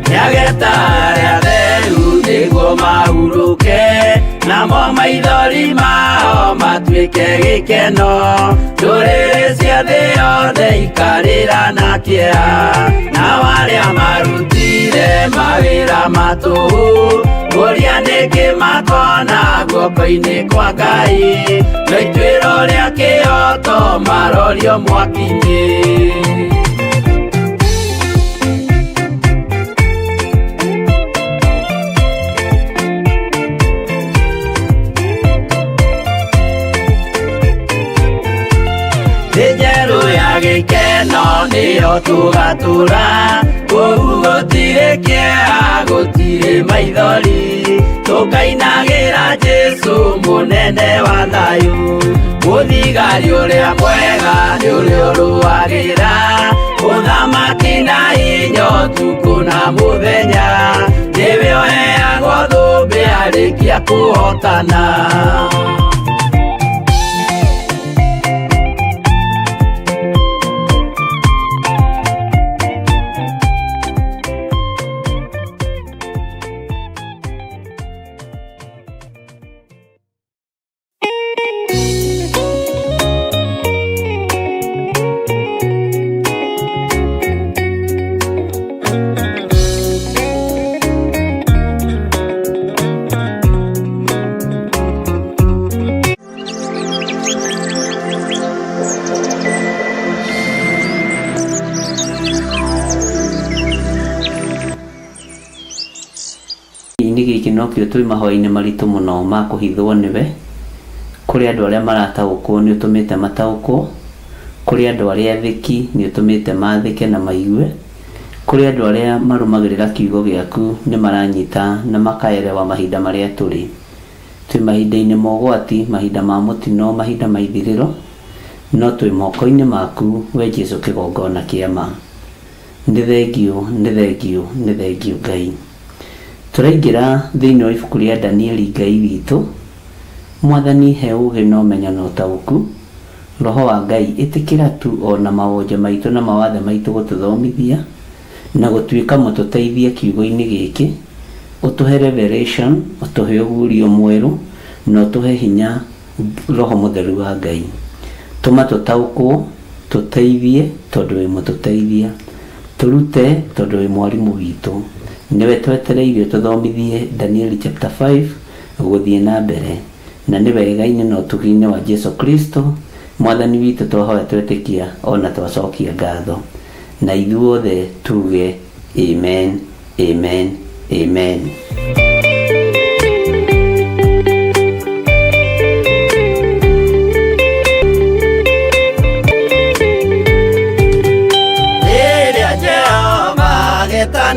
Nĩageta arĩa atheru nĩguo mahurũke, namo maithori mao matuĩke gĩkeno. Ndũrĩrĩ cia thĩ yothe ikarĩra na kĩeha, nao arĩa marutire mawĩra ma tũhũ, ũrĩa nĩkĩ makona guoko-inĩ kwa Ngai. No ituĩro rĩa kĩhooto marorio mwaki-inĩ. Thĩ njerũ ya gĩkeno nĩyo tũgatũra, kũu gũtirĩ kĩeha, gũtirĩ maithori. Tũkainagĩra Jesũ mũnene wa thayũ, mũthigari ũrĩa mwega nĩ ũrĩa ũrũagĩra ũthamaki na hinya ũtukũ na mũthenya, nĩwe ũheagwo thũmbĩ arĩkia kũhotana. Inĩ gĩkĩ nokĩo twĩ mahoya-inĩ maritũ mũno ma kũhithwo nĩwe. Kũrĩ andũ arĩa marataũkwo nĩ ũtũmĩte mataũkwo, kũrĩ andũ arĩa athĩki nĩ ũtũmĩte mathĩke na maigue, kũrĩ andũ arĩa marũmagĩrĩra kiugo gĩaku nĩ maranyita na makaerewa mahinda marĩa tũrĩ. Twĩ mahinda-inĩ ma ũgwati, mahinda ma mũtino, mahinda ma ithirĩro, no twĩ moko-inĩ maku we Jesu kĩgongona kĩa ma. Nĩ thengiũ, nĩ thengiũ, nĩ thengiũ Ngai. Tũraingĩra thĩinĩ wa ibuku rĩa Danieli Ngai witũ. Mwathani he ũũgĩ na ũmenyo na ũtaũku. Roho wa Ngai ĩtĩkĩra tu o na mawonje maitũ na mawathe maitũ gũtũthomithia na gũtuĩka mũtũteithia kiugo-inĩ gĩkĩ. Ũtũhe revelation, ũtũhe ũguũrio mwerũ na ũtũhe hinya Roho Mũtheru wa Ngai. Tũma tũtaũkwo, tũteithie tondũ wĩ mũtũteithia. Tũrute tondũ wĩ mwarimũ witũ. Nĩwe twetereire ũtũthomithie Danieli chapter 5 gũthiĩ na mbere. Na nĩ wega-inĩ na ũtugi-inĩ wa Jesu Kristo Mwathani witũ twahoya twetĩkia o na twacokia ngatho. Na ithuothe tuge amen, amen, amen.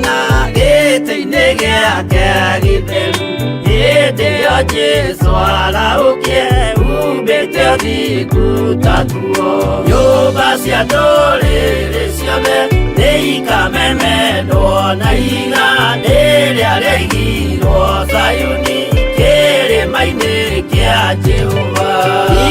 gwathana gĩtĩ-inĩ gĩake gĩtheru hĩndĩ ĩyo Jesũ arahũkie umbĩte ũthingu ta nguo nyũmba cia ndũrĩrĩ ciothe nĩikamemendwo na ihiga rĩrĩa rĩaigirwo Zayuni kĩrĩma-inĩ kĩa Jehova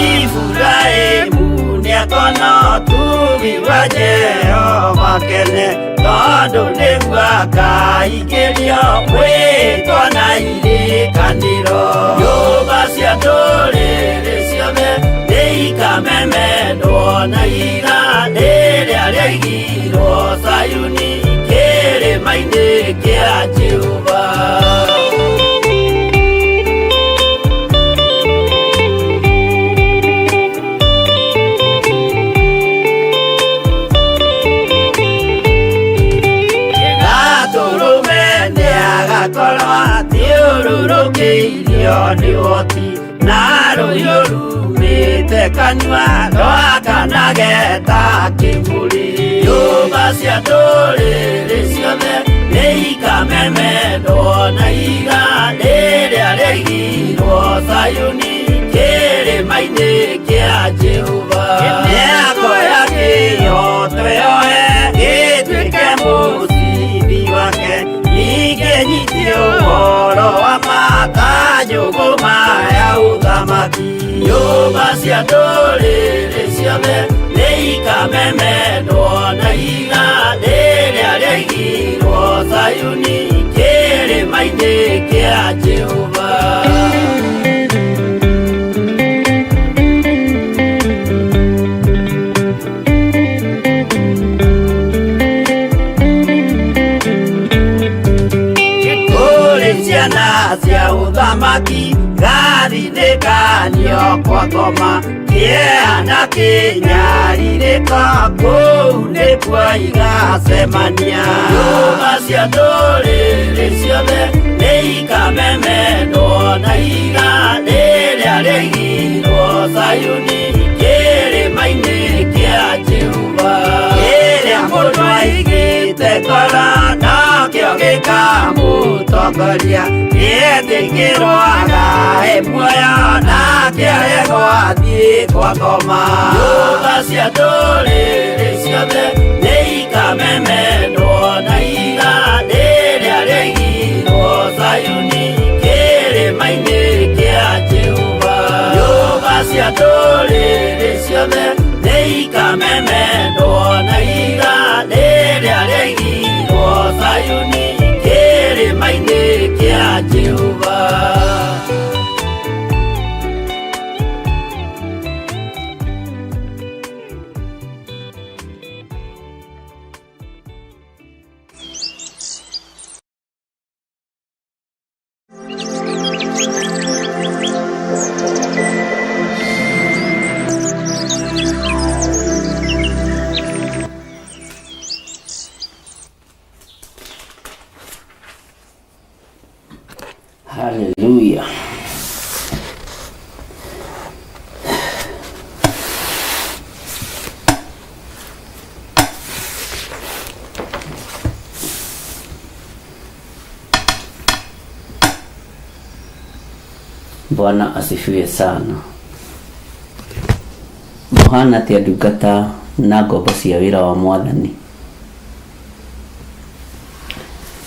Iburahĩmu nĩakona ũtugi wa Jehova kene tondũ nĩguo akaingĩrio mwĩtwa na irĩkanĩro nyũmba cia ndũrĩrĩ ciothe nĩikamemendwo na ihiga rĩrĩa rĩaigirwo Zayuni kĩrĩma-inĩ kĩa Jehova. Gatũrũme nĩagakorwo athiũrũrũkĩirio nĩ ũhoti na rũhiũ rumĩte kanua rwakanage ta kĩmũrĩ nyũmba cia ndũrĩrĩ ciothe nĩikamemendwo na ihiga rĩrĩa rĩaigirwo Zayuni kĩrĩma-inĩ kĩa Jehova nĩakoya kĩhooto yoe gĩtuĩke mũcibi wake ningĩ nyitie ũhoro wa ma ta njũgũma ya ũthamaki nyũmba cia ndũrĩrĩ ciothe nĩikamemendwo na ihiga rĩrĩa rĩaigirwo Zayuni kĩrĩma-inĩ kĩa Jehova. Kũrĩ ciana cia ũthamaki gathinĩkanio kwa ngoma kĩeha na kĩnyarirĩko kũu nĩkuo igacemania nyũmba cia ndũrĩrĩ ciothe nĩikamemendwo na ihiga rĩrĩa rĩaigirwo Zayuni kĩrĩma-inĩ kĩa Jehova kĩrĩa mũndũ aigĩte ngoro nakĩo gĩkamũtongoria gĩetĩkĩrwo agae muoyo nake aregwo athiĩ kwa ngoma nyũmba cia ndũrĩrĩ ciothe nĩikamemendwo na ihiga rĩrĩa rĩaigirwo Zayuni kĩrĩma-inĩ kĩa Jehova nyũmba cia ndũrĩrĩ ciothe nĩikamemendwo na ihiga rĩrĩa rĩaigirwo Zayuni kĩrĩma-inĩ kĩa Jehova. Haleluya. Bwana asifiwe sana. Mũhana atĩa ndungata na ngombo cia wĩra wa mwathani?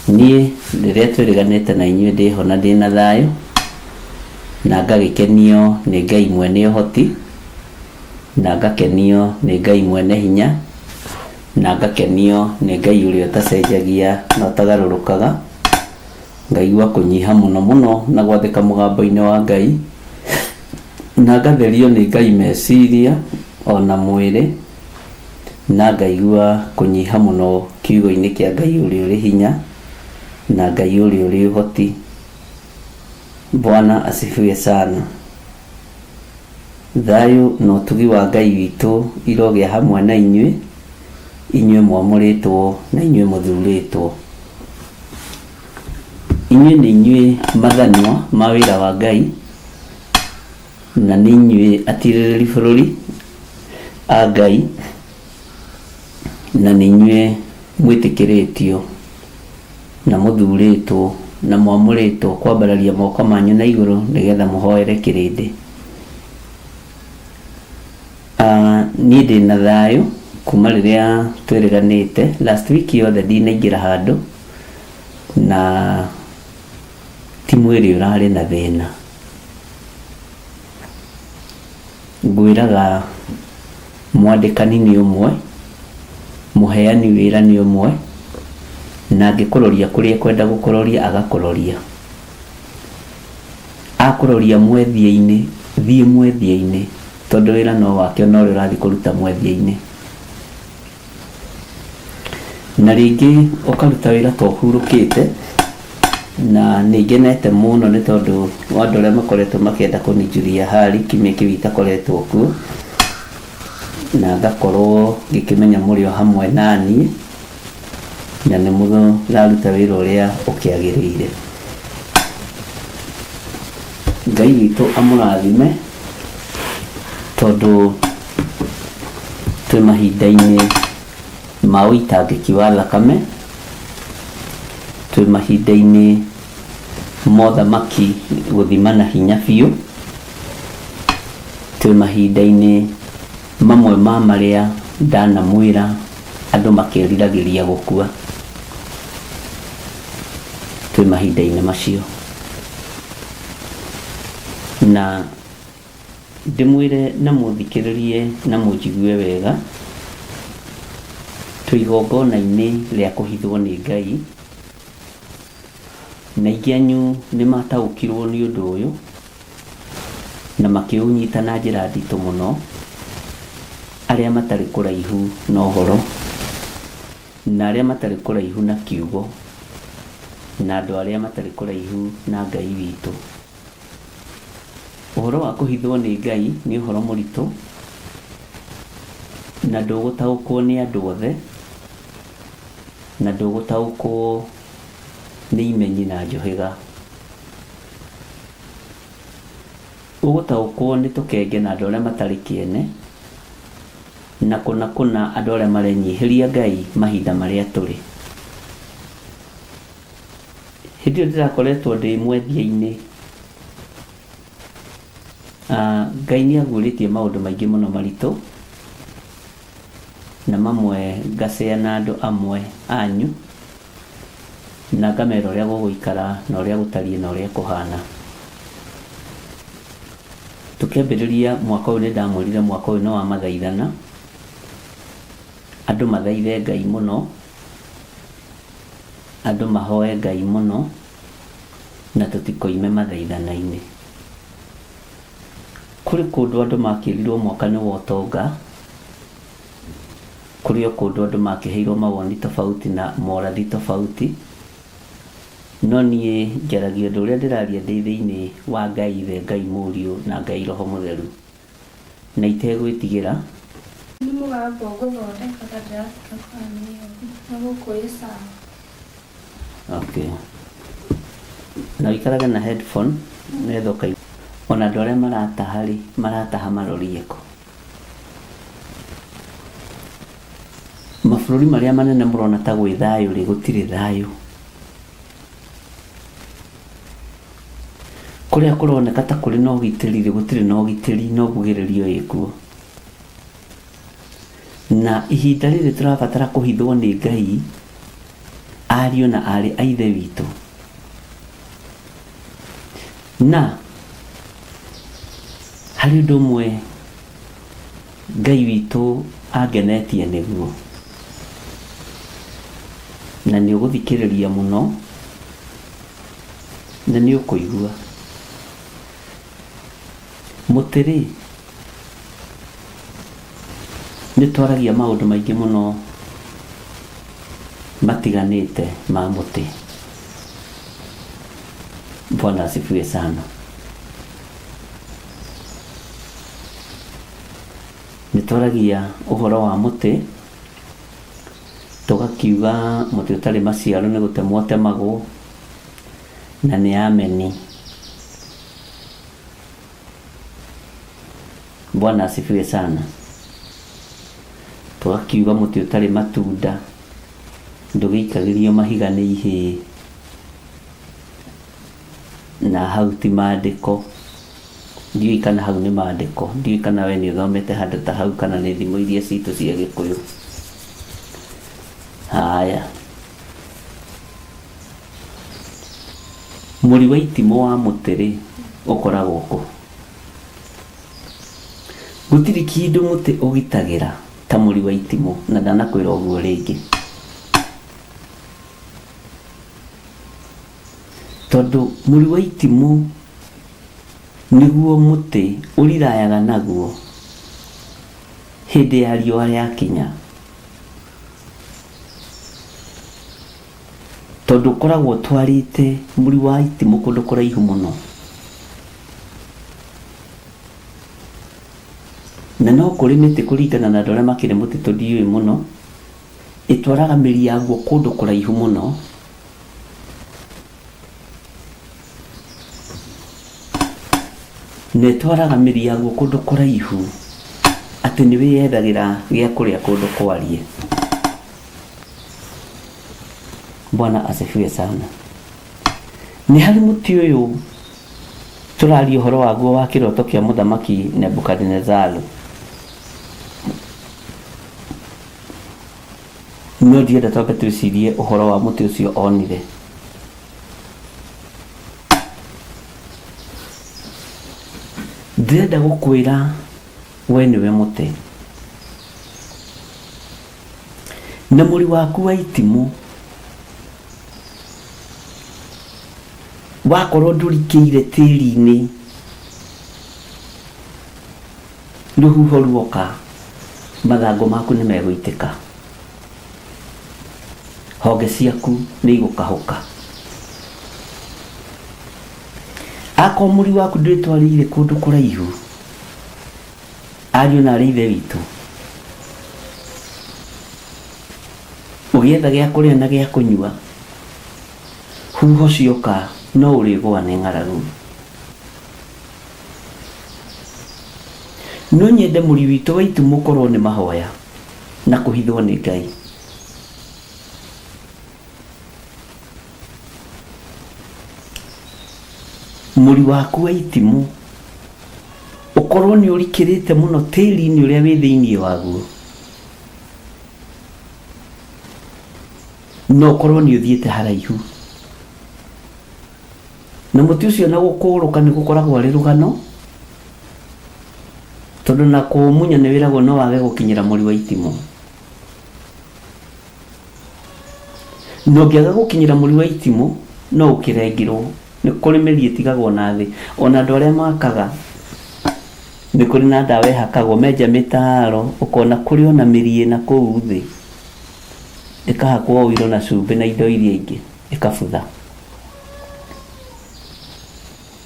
Niĩ rĩrĩa twĩrĩganĩte na inyuĩ ndĩho na ndĩna thayũ na ngagĩkenio nĩ Ngai mwene ũhoti na ngakenio nĩ Ngai mwene hinya na ngakenio nĩ Ngai ũrĩa ũtacenjagia na ũtagarũrũkaga, ngaigua kũnyiha mũno mũno na gwathĩka mũgambo-inĩ wa Ngai na ngatherio nĩ Ngai meciria ona mwĩrĩ na ngaigua kũnyiha mũno kiugo-inĩ kĩa Ngai ũrĩa ũrĩ hinya na Ngai ũrĩa ũrĩ ũhoti. Bwana asifiwe sana. Thayũ na ũtugi wa Ngai witũ irogĩa hamwe na inyuĩ, inyuĩ mwamũrĩtwo na inyuĩ mũthurĩtwo. Inyuĩ nĩ inyuĩ mathanwa ma wĩra wa Ngai na nĩ inyuĩ atirĩrĩri bũrũri a Ngai na nĩ inyuĩ mwĩtĩkĩrĩtio Na mũthurĩtwo na mwamũrĩtwo kwambararia moko manyu na igũrũ nĩgetha mũhoere kĩrĩndĩ. Ah, niĩ ndĩ na thayũ kuma rĩrĩa twĩrĩganĩte last week yothe ndinaingĩra handũ na ti mwĩrĩ ũrarĩ na thĩna. Ngwĩraga mwandĩkani nĩ ũmwe, mũheani wĩra nĩ ũmwe, na angĩkũroria kũrĩa ekwenda gũkũroria agakũroria. Akũroria mwethia-inĩ, thiĩ mwethia-inĩ tondũ wĩra no wake ona ũrĩa ũrathiĩ kũruta mwethia-inĩ. Na rĩngĩ ũkaruta wĩra ta ũhurũkĩte, na nĩ ngenete mũno nĩ tondũ wa andũ arĩa makoretwo makĩenda kũnijulia hali kiumia kĩu itakoretwo kuo, na ngakorwo ngĩkĩmenya mũrĩ o hamwe naniĩ, na nĩ mũraruta wĩra ũrĩa ũkĩagĩrĩire. Ngai witũ amũrathime tondũ twĩ mahinda-inĩ ma ũitangĩki wa thakame, twĩ mahinda-inĩ ma ũthamaki gũthima na hinya biũ, twĩ mahinda-inĩ mamwe ma marĩa ndanamwĩra andũ makĩriragĩria gũkua. Twĩ mahinda-inĩ macio. Na ndĩmwĩre na mũthikĩrĩrie na mũnjigue wega, twĩ igongona-inĩ rĩa kũhithwo nĩ Ngai, na aingĩ anyu nĩ mataũkirwo nĩ ũndũ ũyũ na makĩũnyita na njĩra nditũ mũno, arĩa matarĩ kũraihu na ũhoro, na arĩa matarĩ kũraihu na kiugo, na andũ arĩa matarĩ kũraihu na Ngai witũ. Ũhoro wa kũhithwo nĩ Ngai nĩ ũhoro mũritũ, na ndũgũtaũkwo nĩ andũ othe, na ndũgũtaũkwo nĩ imenyi na njũhĩga. Ũgũtaũkwo nĩ tũkenge na andũ arĩa matarĩ kĩene, na kũna kũna andũ arĩa marenyihĩria Ngai mahinda marĩa tũrĩ. Hĩndĩ ĩyo ndĩrakoretwo ndĩ mwethia-inĩ, Ngai nĩ aguũrĩtie maũndũ maingĩ mũno maritũ, na mamwe ngacea na andũ amwe anyu, na ngamera ũrĩa gũgũikara na ũrĩa gũtariĩ na ũrĩa kũhana. Tũkĩambĩrĩria mwaka ũyũ nĩ ndamwĩrire mwaka ũyũ nĩ wa mathaithana, andũ mathaithe Ngai mũno, Andũ mahoe Ngai mũno na tũtikoime mathaithana-inĩ. Kũrĩ kũndũ andũ makĩrirwo mwaka nĩ wa ũtonga, kũrĩ o kũndũ andũ makĩheirwo mawoni tofauti na morathi tofauti, no niĩ njaragia ũndũ ũrĩa ndĩraria ndĩ thĩinĩ wa Ngai Ithe, Ngai Mũriũ na Ngai Roho Mũtheru. Na itegwĩtigĩra. Nĩ mũgambo ngũthondekaga ndĩratuĩka kana nĩ na gũkũ ĩ sawa. Okay. Na ũikarage na headphone nĩgetha ũkaigua. Ona andũ arĩa marataha rĩ, marataha marorie kũ? Mabũrũri marĩa manene mũrona ta gwĩ thayũ rĩ, gũtirĩ thayũ. Kũrĩa kũroneka ta kũrĩ na ũgitĩri-rĩ, gũtirĩ na ũgitĩri no mbugĩrĩrio ĩkuo. Na ihinda rĩrĩ tũrabatara kũhithwo nĩ Ngai, ariũ na aarĩ a Ithe witũ. Na harĩ ũndũ ũmwe Ngai witũ angenetie nĩguo, na nĩ ũgũthikĩrĩria mũno. Na nĩ ũkũigua. Mũtĩ-rĩ, nĩ twaragia maũndũ maingĩ mũno matiganĩte ma mũtĩ. Bwana asifiwe sana. Nĩ twaragia ũhoro wa mũtĩ, tũgakiuga mũtĩ ũtarĩ maciaro nĩ gũtemwo ũtemagwo. Na nĩ ameni. Bwana asifiwe sana. Tũgakiuga mũtĩ ũtarĩ matunda ndũgĩikagĩrio mahiga nĩ ihĩĩ. Na hau ti maandĩko, ndiũĩ kana hau nĩ maandĩko, ndiũĩ kana we nĩ ũthomete handũ ta hau kana nĩ thimo iria citũ cia Gĩkũyũ. Haya, mũri wa itimũ wa mũtĩ rĩ, ũkoragwo kũ? Gũtirĩ kĩndũ mũtĩ ũgitagĩra ta mũri wa itimũ, na ndanakwĩra ũguo rĩngĩ. Tondũ mũri wa itimũ nĩguo mũtĩ ũrirayaga naguo hĩndĩ ya riũa rĩakinya. Tondũ ũkoragwo ũtwarĩte mũri wa itimũ kũndũ kũraihu mũno. Na no kũrĩ mĩtĩ kũringana na andũ arĩa makĩrĩ mũtitũ ndiũĩ mũno, ĩtwaraga mĩri yaguo kũndũ kũraihu mũno. Na ĩtwaraga mĩri yaguo kũndũ kũraihu atĩ nĩ wĩyethagĩra gĩa kũrĩa kũndũ kwariĩ. Bwana asifiwe sana. Nĩ harĩ mũtĩ ũyũ tũraria ũhoro waguo wa kĩroto kĩa mũthamaki Nebukadinezaru. No ndĩrenda twambe twĩcirie ũhoro wa mũtĩ ũcio onire. Ndĩrenda gũkwĩra we nĩwe mũtĩ. Na mũri waku wa itimũ wakorwo ndũrikĩire tĩri-inĩ, rũhuho ruoka mathangũ maku nĩ megũitĩka, honge ciaku nĩ igũkahũka. Akorwo mũri waku ndwĩtwarĩire kũndũ kũraihu, ariũ na arĩ ithe witũ, ũgĩetha gĩa kũrĩa na gĩa kũnyua, huho cioka no ũrĩgũa nĩ ng'aragu. No nyende mũri witũ wa itumũ ũkorwo nĩ mahoya na kũhithwo nĩ Ngai. Mũri waku wa itimũ ũkorwo nĩ ũrikĩrĩte mũno tĩri-inĩ ũrĩa wĩ thĩinĩ waguo, na ũkorwo nĩ ũthiĩte haraihu. Na mũtĩ ũcio na gũkũrũka nĩ gũkoragwo arĩ rũgano, tondũ na kũũmunya nĩ wĩragwo no wage gũkinyĩra mũri wa itimũ. Na ũngĩaga gũkinyĩra mũri wa itimũ, no ũkĩrengirwo. Nĩ kũrĩ mĩri ĩtigagwo na thĩ. Ona andũ arĩa makaga, nĩ kũrĩ na ndawa ĩhakagwo, menja mĩtaro, ũkona kũrĩ ona mĩri ĩna kũu thĩ, ĩkahakwo ũiro na cumbĩ na indo iria ingĩ, ĩkabutha.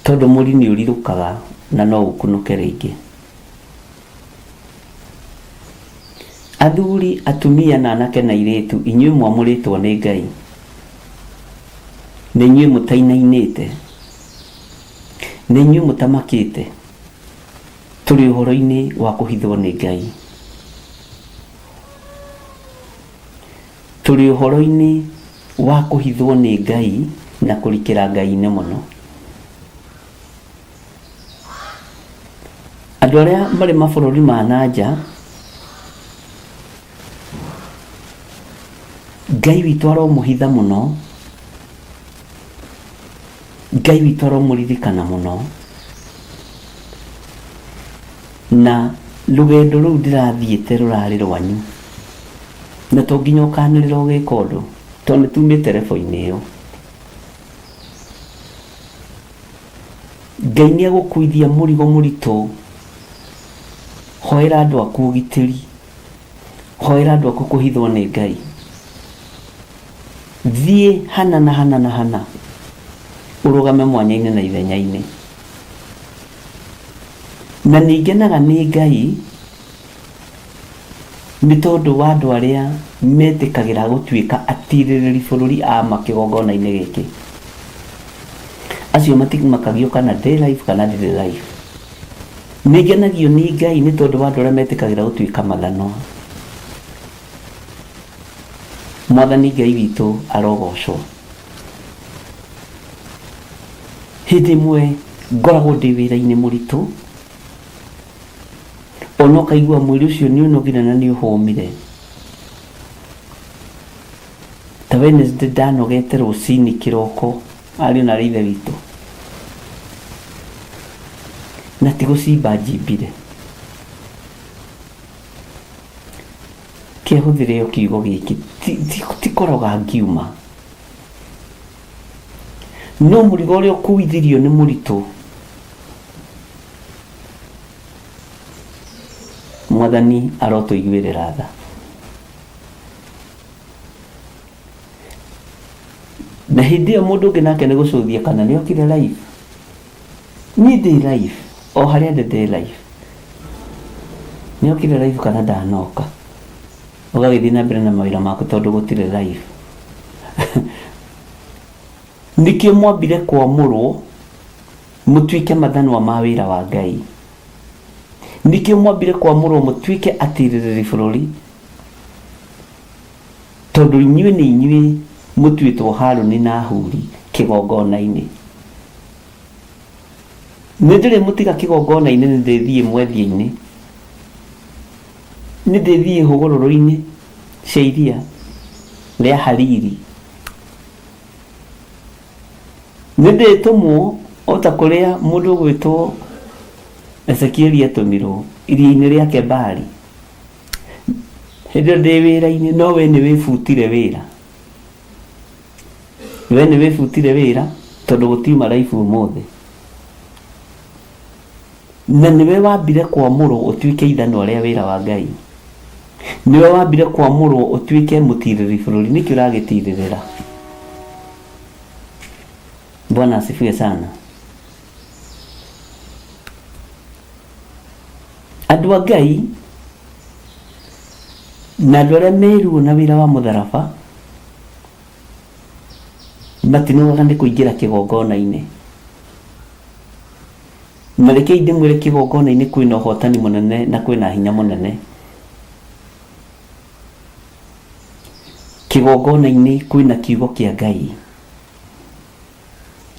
Tondũ mũri nĩ ũrirũkaga na no ũkunũke rĩngĩ. Athuri, atumia na anake na airĩtu, inyuĩ mwamũrĩtwo nĩ Ngai, na inyuĩ mũtainainĩte, na inyuĩ mũtamakĩte, tũrĩ ũhoro-inĩ wa kũhithwo nĩ Ngai. Tũrĩ ũhoro-inĩ wa kũhithwo nĩ Ngai na kũrikĩra Ngai-inĩ mũno. Andũ arĩa marĩ mabũrũri ma na nja, Ngai witũ aromũhitha mũno, Ngai witũ aromũririkana mũno, na rũgendo rũu ndĩrathiĩte rũrarĩ rwanyu, na to nginya ũkanĩrĩra ũgĩka ũndũ, tondũ nĩ tumĩte level-inĩ ĩyo. Ngai nĩ egũkuithia mũrigo mũritũ. Hoera andũ aku ũgitĩri. Hoera andũ aku kũhithwo nĩ Ngai. Thiĩ hana na hana na hana ũrũgame mwanya-inĩ na ithenya-inĩ. Na nĩ ngenaga nĩ Ngai Nĩ tondũ wa andũ arĩa metĩkagĩra gũtuĩka atirĩrĩri bũrũri a ma kĩgongona-inĩ gĩkĩ. Acio matimakagio kana ndĩ live kana ndirĩ live. Nĩ ngenagio nĩ Ngai nĩ tondũ wa andũ arĩa metĩkagĩra gũtuĩka mathanwa. Mwathani Ngai witũ arogocwo. Hĩndĩ ĩmwe ngoragwo ndĩ wĩra-inĩ mũritũ, ona ũkaigua mwĩrĩ ũcio nĩ ũnogire na nĩ ũhũmire. Ta Wednesday ndanogete rũcinĩ kĩroko, ariũ na aarĩ a Ithe witũ, na ti gũcimba njimbire. Kĩhũthĩre o kiugo gĩkĩ, ti kũroga ngiuma. No mũrigo ũrĩa ũkuithirio nĩ mũritũ. Mwathani arotũiguĩrĩra tha. Na hĩndĩ ĩyo mũndũ ũngĩ nake nĩ gũcũthia kana nĩ okire live. Niĩ ndĩ live, o harĩa ndĩ ndĩ live. Nĩ okire live kana ndanoka. Ũgagĩthiĩ na mbere na mawĩra maku tondũ gũtirĩ live. Nĩkĩo mwambire kwamũrwo mũtuĩke mathanwa ma wĩra wa Ngai. Nĩkĩo mwambire kwamũrwo mũtuĩke atirĩrĩri bũrũri, tondũ inyuĩ nĩ inyuĩ mũtuĩtwo Harũni na Huri kĩgongona-inĩ. Nĩ ndĩrĩmũtiga kĩgongona-inĩ, nĩ ndĩthiĩ mwethia-inĩ, nĩ ndĩthiĩ hũgũrũrũ-inĩ cia iria rĩa Hariri. Nĩ ndĩtũmwo o ta kũrĩa mũndũ ũgwĩtwo Ezekieli etũmirwo iria-inĩ rĩa Kebari. Hĩndĩ ĩyo ndĩ wĩra-inĩ, no we nĩ wĩbutire wĩra. We nĩ wĩbutire wĩra tondũ gũtiuma raibu ũmũthĩ. Na nĩwe wambire kwamũrwo ũtuĩke ithanwa rĩa wĩra wa Ngai. Nĩwe wambire kwamũrwo ũtuĩke mũtirĩrĩri bũrũri. Nĩkĩ ũragĩtirĩrĩra? Bwana asifiwe sana. Andũ a Ngai na andũ arĩa meruo na wĩra wa mũtharaba matinogaga nĩ kũingĩra kĩgongona-inĩ. Na rekei ndĩmwĩre kĩgongona-inĩ kwĩna ũhotani mũnene na kwĩna hinya mũnene. Kĩgongona-inĩ kwĩna kiugo kĩa Ngai.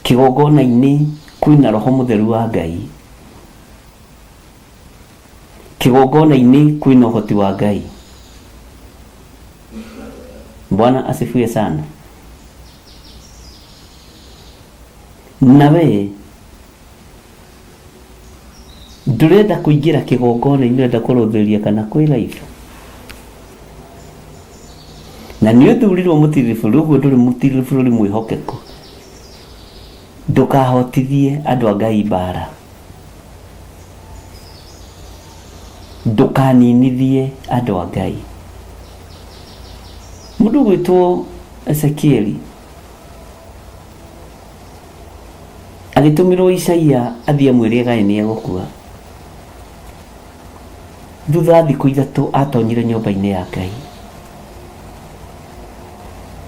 Kĩgongona-inĩ kwĩna Roho Mũtheru wa Ngai. Kĩgongona-inĩ kwĩna ũhoti wa Ngai. Bwana asifiwe sana. Na we ndũrenda kũingĩra kĩgongona-inĩ ũrenda kũrũthĩrĩria kana kwĩ live na nĩ ũthurirwo mũtirĩrĩ bũrũri ũguo ndũrĩ mũtirĩrĩ bũrũri mwĩhokeku ndũkahotithie andũ a Ngai mbara ndũkaninithie andũ a Ngai mũndũ ũgwĩtwo Ezekieli Agĩtũmĩrwo Isaia athiĩ amwĩre Gai nĩ egũkua. Thutha wa thikũ ithatũ atonyire nyũmba-inĩ ya Ngai.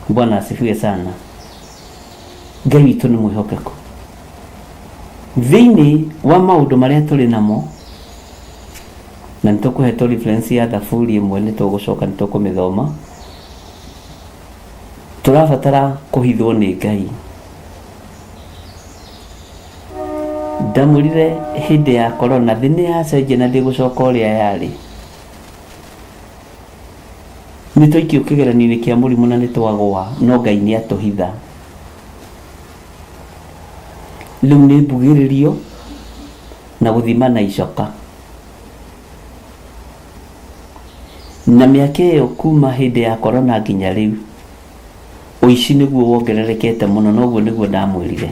Bwana asifiwe sana. Ngai witũ nĩ mwĩhokeku. Thĩinĩ wa maũndũ marĩa tũrĩ namo, na nĩ tũkũhetwo reference ya Thaburi ĩmwe nĩ tũgũcoka nĩ tũkũmĩthoma, Tũrabatara kũhithwo nĩ Ngai. Ndamwĩrire hĩndĩ ya corona thĩ nĩ yacenjia na ndĩgũcoka ũrĩa yarĩ. Nĩ twaikio kĩgeranio-inĩ kĩa mũrimũ na nĩ twagũa no Ngai nĩ atũhitha. Rĩu nĩ mbugĩrĩrio na gũthima na icoka. Na mĩaka ĩyo kuma hĩndĩ ya corona nginya rĩu, ũici nĩguo wongererekete mũno na ũguo nĩguo ndamwĩrire.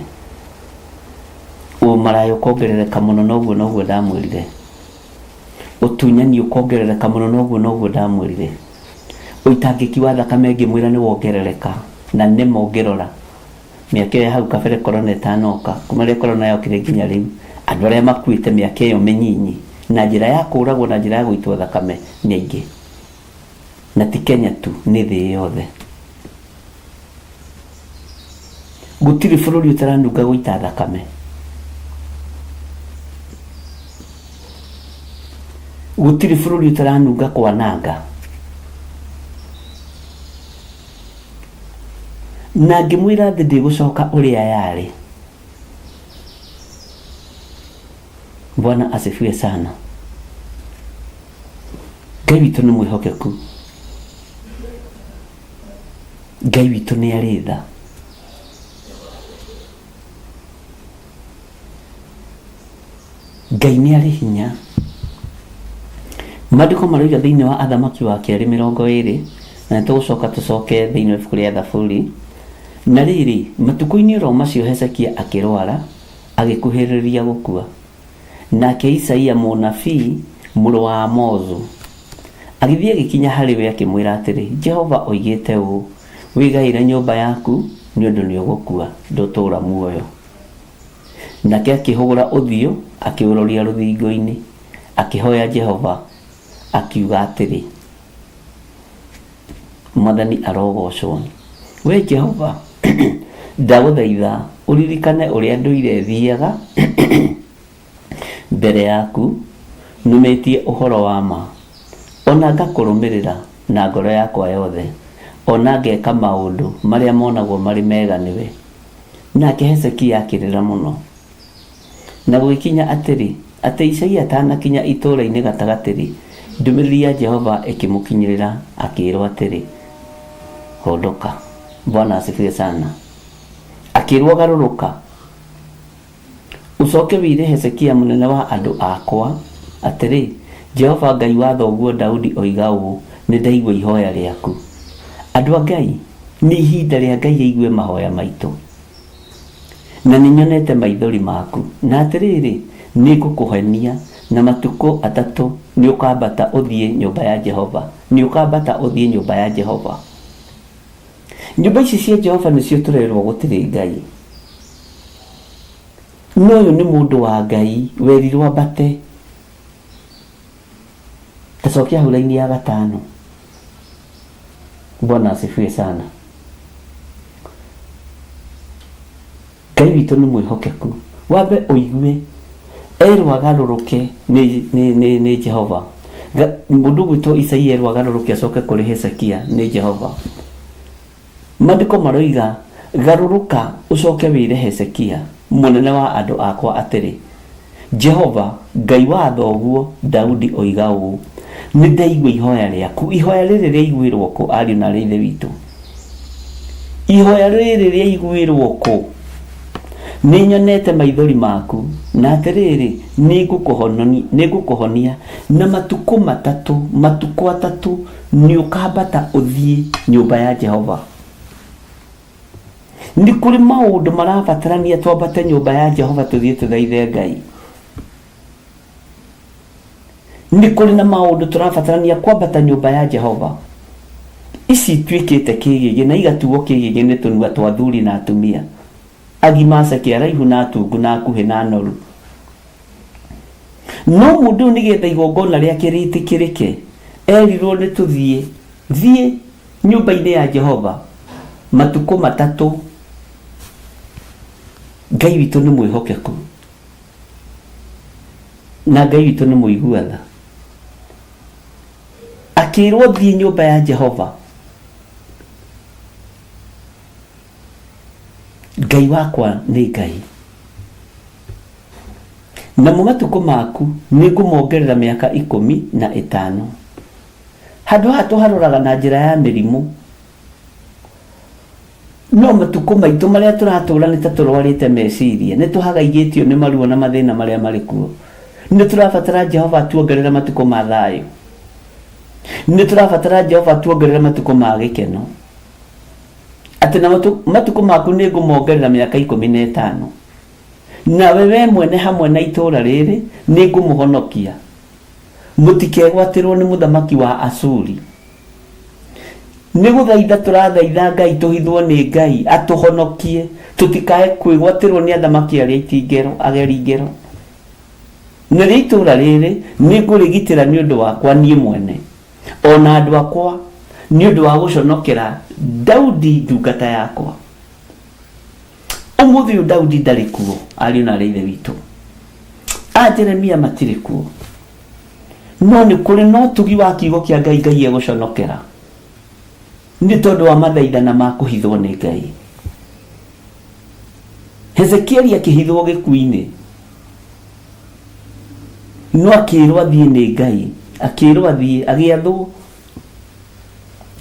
Ũmaraya ũkongerereka mũno na ũguo noguo ndamwĩrire. Ũtunyani ũkongerereka mũno na ũguo noguo ndamwĩrire. Ũitangĩki wa thakame ngĩmwĩra nĩ wongerereka na nĩma ũngĩrora Mĩaka ĩyo ya hau kabere korona ĩtanoka, kuma rĩrĩa korona yokire nginya rĩu, andũ arĩa makuĩte mĩaka ĩyo mĩnyinyi na njĩra ya kũragwo na njĩra ya gũitwo thakame nĩ aingĩ. Na ti Kenya tu, nĩ thĩ yothe. Gũtirĩ bũrũri ũtaranunga gũita thakame. Gũtirĩ bũrũri ũtaranunga kwananga. Na ngĩmwĩra thĩ ndĩgũcoka ũrĩa yarĩ. Bwana asifiwe sana. Ngai witũ nĩ mwĩhokeku. Ngai witũ nĩ arĩ tha. Ngai nĩ arĩ hinya. Maandĩko maroiga thĩinĩ wa Athamaki wa kerĩ 20, na nĩ tũgũcoka tũcoke thĩinĩ wa ibuku rĩa Thaburi. Na rĩrĩ, matukũ-inĩ oro macio Hezekia akĩrwara, agĩkuhĩrĩria gũkua. Nake Isaia mũnabii, mũrũ wa Amozu, agĩthiĩ agĩkinya harĩ we akĩmwĩra atĩrĩ, Jehova oigĩte ũũ, 'Wĩgaĩre nyũmba yaku, nĩ ũndũ nĩũgũkua, ndũtũũra muoyo. Nake akĩhũgũra ũthiũ akĩũroria rũthingo-inĩ, akĩhoya Jehova, akiuga atĩrĩ, Mwathani arogocwo. Wee Jehova, ndagũthaitha ũririkane ũrĩa ndũire thiaga mbere yaku nũmĩtie ũhoro wa ma, o na ngakũrũmĩrĩra na ngoro yakwa yothe, o na ngeka maũndũ marĩa monagwo marĩ mega nĩwe. Nake Hezekia akĩrĩra mũno. Na gũgĩkinya atĩrĩ, atĩ Isaia atanakinya itũũra-inĩ gatagatĩ-rĩ, ndũmĩrĩri ya Jehova ĩkĩmũkinyĩrĩra, akĩĩrũo atĩrĩ, Hũndũka. Bwana asifiwe sana. Akĩĩrũo, Garũrũka, ũcoke wĩre Hezekia mũnene wa andũ akwa atĩrĩ, Jehova Ngai wa thoguo Daudi oiga ũũ, Nĩndaigua ihoya rĩaku. Andũ a Ngai, nĩ ihinda rĩa Ngai aigue mahoya maitũ. Na nĩnyonete maithori maku, na atĩrĩrĩ, nĩngũkũhenia, na matukũ atatũ nĩũkambata ũthiĩ nyũmba ya Jehova, nĩũkambata ũthiĩ nyũmba ya Jehova. Nyũmba ici cia Jehova nĩcio tũrerwo gũtirĩ Ngai. No ũyũ nĩ mũndũ wa Ngai werirwo ambate. Ta cokia hau raini ya gatano. Bwana asifiwe sana. Ngai witũ nĩ mwĩhokeku. Wambe ũigue erwo agarũrũke nĩ, nĩ, nĩ, nĩ Jehova. Mũndũ ũgwĩtwo Isaia erwo agarũrũke acoke kũrĩ Hezekia nĩ Jehova. Maandĩko maroiga, Garũrũka ũcoke wĩre Hezekia, mũnene wa andũ akwa atĩrĩ, 'Jehova, Ngai wa thoguo Daudi oiga ũũ, Nĩ ndaigua ihoya rĩaku. Ihoya rĩrĩ rĩaiguĩrũo kũ, ariũ na aarĩ a Ithe witũ? Ihoya rĩrĩ rĩaiguĩrũo kũ? Nĩ nyonete maithori maku, na atĩrĩrĩ, nĩ ngũkũhonia, na matukũ matatũ, matukũ atatũ, nĩ ũkambata ũthiĩ nyũmba ya Jehova. Nĩ kũrĩ maũndũ marabatarania twambate nyũmba ya Jehova tũthiĩ tũthaithe Ngai. Nĩ kũrĩ na maũndũ tũrabatarania kwambata nyũmba ya Jehova. Ici ituĩkĩte kĩgĩgĩ na igatuo kĩgĩgĩ nĩ tũnua twa athuri na atumia, agima, aceke, araihu na atungu na akuhĩ na anoru. No mũndũ ũyũ nĩgetha igongona rĩake rĩtĩkĩrĩke, erirwo nĩ tũthiĩ, thiĩ nyũmba-inĩ ya Jehova matukũ matatũ. Ngai witũ nĩ mwĩhokeku na Ngai witũ nĩ mũigua tha. Akĩrwo thiĩ nyũmba ya Jehova. Ngai wakwa nĩ Ngai. Namo matukũ maku nĩngũmongerera mĩaka 15. Handũ haha tũharoraga na njĩra ya mĩrimũ, no matukũ maitũ marĩa tũratũra nĩ ta tũrwarĩte meciria, nĩ tũhagaigĩtio nĩ maruo na mathĩna marĩa marĩ kuo. Nĩ tũrabatara Jehova atuongerere matukũ ma thayũ. Nĩ tũrabatara Jehova atuongerere matukũ ma gĩkeno. Atĩ na matukũ maku nĩ ngũmongerera mĩaka 15. Nawe wee mwene hamwe na itũũra rĩrĩ nĩngũmũhonokia, mũtikegwatĩrwo nĩ mũthamaki wa Ashuri. Nĩ gũthaitha tũrathaitha Ngai tũhithwo nĩ Ngai atũhonokie tũtikae kwĩgwatĩrwo nĩ athamaki arĩa itingero, ageri ngero. Narĩo itũũra rĩrĩ nĩngũrĩgitĩra nĩ ũndũ wakwa niĩ mwene, o na andũ akwa, nĩ ũndũ wa gũconokera Daudi ndungata yakwa. Ũmũthĩ ũyũ Daudi ndarĩ kuo, ariũ na aarĩ a Ithe witũ. A Jeremia matirĩ kuo. No nĩ kũrĩ na ũtugi wa kiugo kĩa Ngai Ngai egũconokera nĩ tondũ wa mathaithana ma kũhithwo nĩ Ngai. Hezekieli akĩhithwo gĩkuinĩ. No akĩrwo athiĩ nĩ Ngai, akĩrwo athiĩ, agĩathwo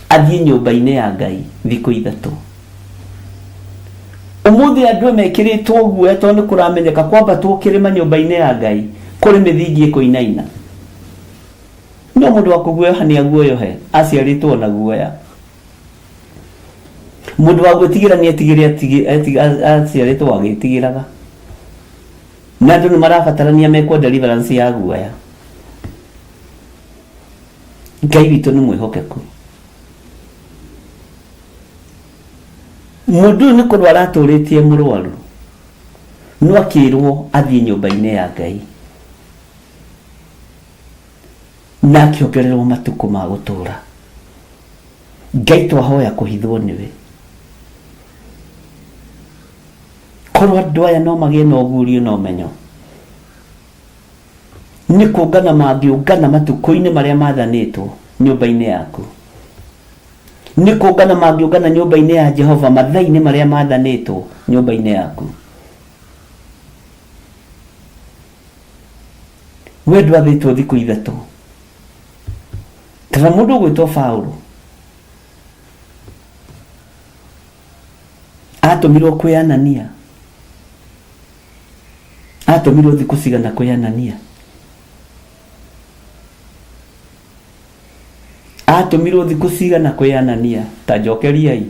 athiĩ nyũmba-inĩ ya Ngai thikũ ithatũ. Ũmũthĩ andũ mekĩrĩtwo guoya tondũ nĩ kũramenyeka kwambatwo kĩrĩma nyũmba-inĩ ya Ngai kũrĩ mĩthingi ĩkũinaina. No mũndũ wa kũguoyoha nĩ aguoyohe, aciarĩtwo na guoya. Mũndũ wa gwĩtigĩra nĩ etigĩre aciarĩtwo agĩtigĩraga. Na andũ nĩ marabatarania mekwo deliverance ya guoya. Ngai witũ nĩ mwĩhokeku. Mũndũ ũyũ nĩ kũrwara atũrĩtie mũrwaru, no akĩrwo athiĩ nyũmba-inĩ ya Ngai na akĩongererwo matukũ ma gũtũra. Ngai twahoya kũhithwo nĩwe. Korwo andũ aya no magĩe na ũguũrio na ũmenyo, nĩ kũngana mangĩũngana matukũ-inĩ marĩa mathanĩtwo nyũmba-inĩ yaku. Nĩ kũngana mangĩũngana nyũmba-inĩ ya Jehova mathaa-inĩ marĩa mathanĩtwo nyũmba-inĩ yaku. We ndwathĩtwo thikũ ithatũ. Kana mũndũ ũgwĩtwo Paulo atũmirwo kwĩ Anania, atũmirwo thikũ cigana kwĩ Anania? Atũmirwo thikũ cigana kwĩ Anania? Ta njokeriai.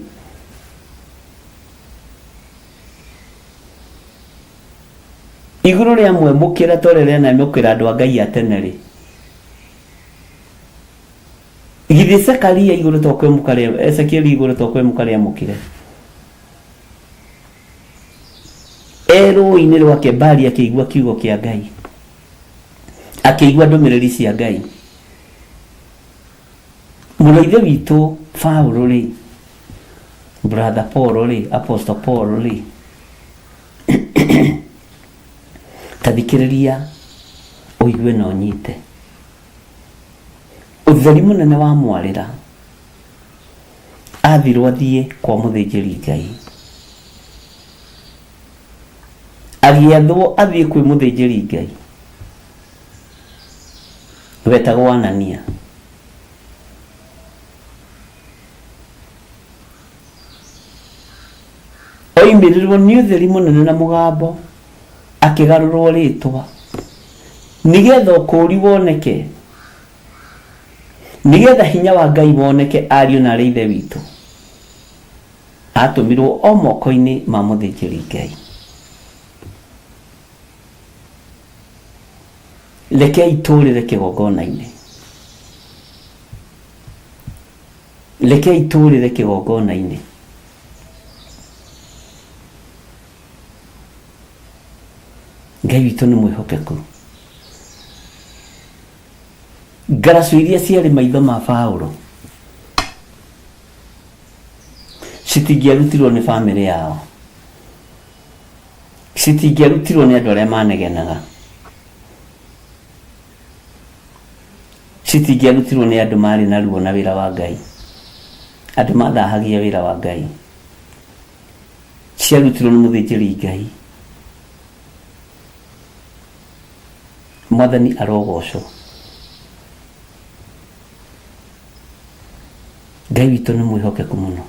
Igũrũ rĩa mwemũkĩra ta ũrĩa rĩanemũkĩra andũ a Ngai a tene rĩ, githĩ Zekaria igũrũ to kwemũka rĩa Ezekieli igũrũ to kwemũka rĩamũkire? E rũĩ-inĩ rwa Kebari akĩigua kiugo kĩa Ngai, akĩigua ndũmĩrĩri cia Ngai. Mũrũ wa ithe witũ Paulo rĩ, brother Paul rĩ, apostle Paul rĩ, ta thikĩrĩria ũigue na ũnyite. Ũtheri mũnene wa mwarĩra, athirwo athiĩ kwa mũthĩnjĩri Ngai. Agĩathwo athiĩ kwĩ mũthĩnjĩri Ngai wetagwo Anania. Oimĩrĩrwo nĩ ũtheri mũnene na mũgambo, akĩgarũrwo rĩtwa, nĩgetha ũkũũri woneke, nĩgetha hinya wa Ngai woneke ariũ na arĩ Ithe witũ. Atũmirwo o moko-inĩ ma mũthĩnjĩri Ngai. Rekei tũũrĩre kĩgongona-inĩ. Rekei tũũrĩre kĩgongona-inĩ. Ngai witũ nĩ mwĩhokeku. Ngaracũ iria ciarĩ maitho ma Paulo citingĩarutirwo nĩ bamĩrĩ yao, citingĩarutirwo nĩ andũ arĩa manegenaga. Citingĩarutirwo nĩ andũ maarĩ na ruo na wĩra wa Ngai, andũ mathahagia wĩra wa Ngai. Ciarutirwo nĩ mũthĩnjĩri Ngai. Mwathani arogocwo. Ngai witũ nĩ mwĩhokeku mũno.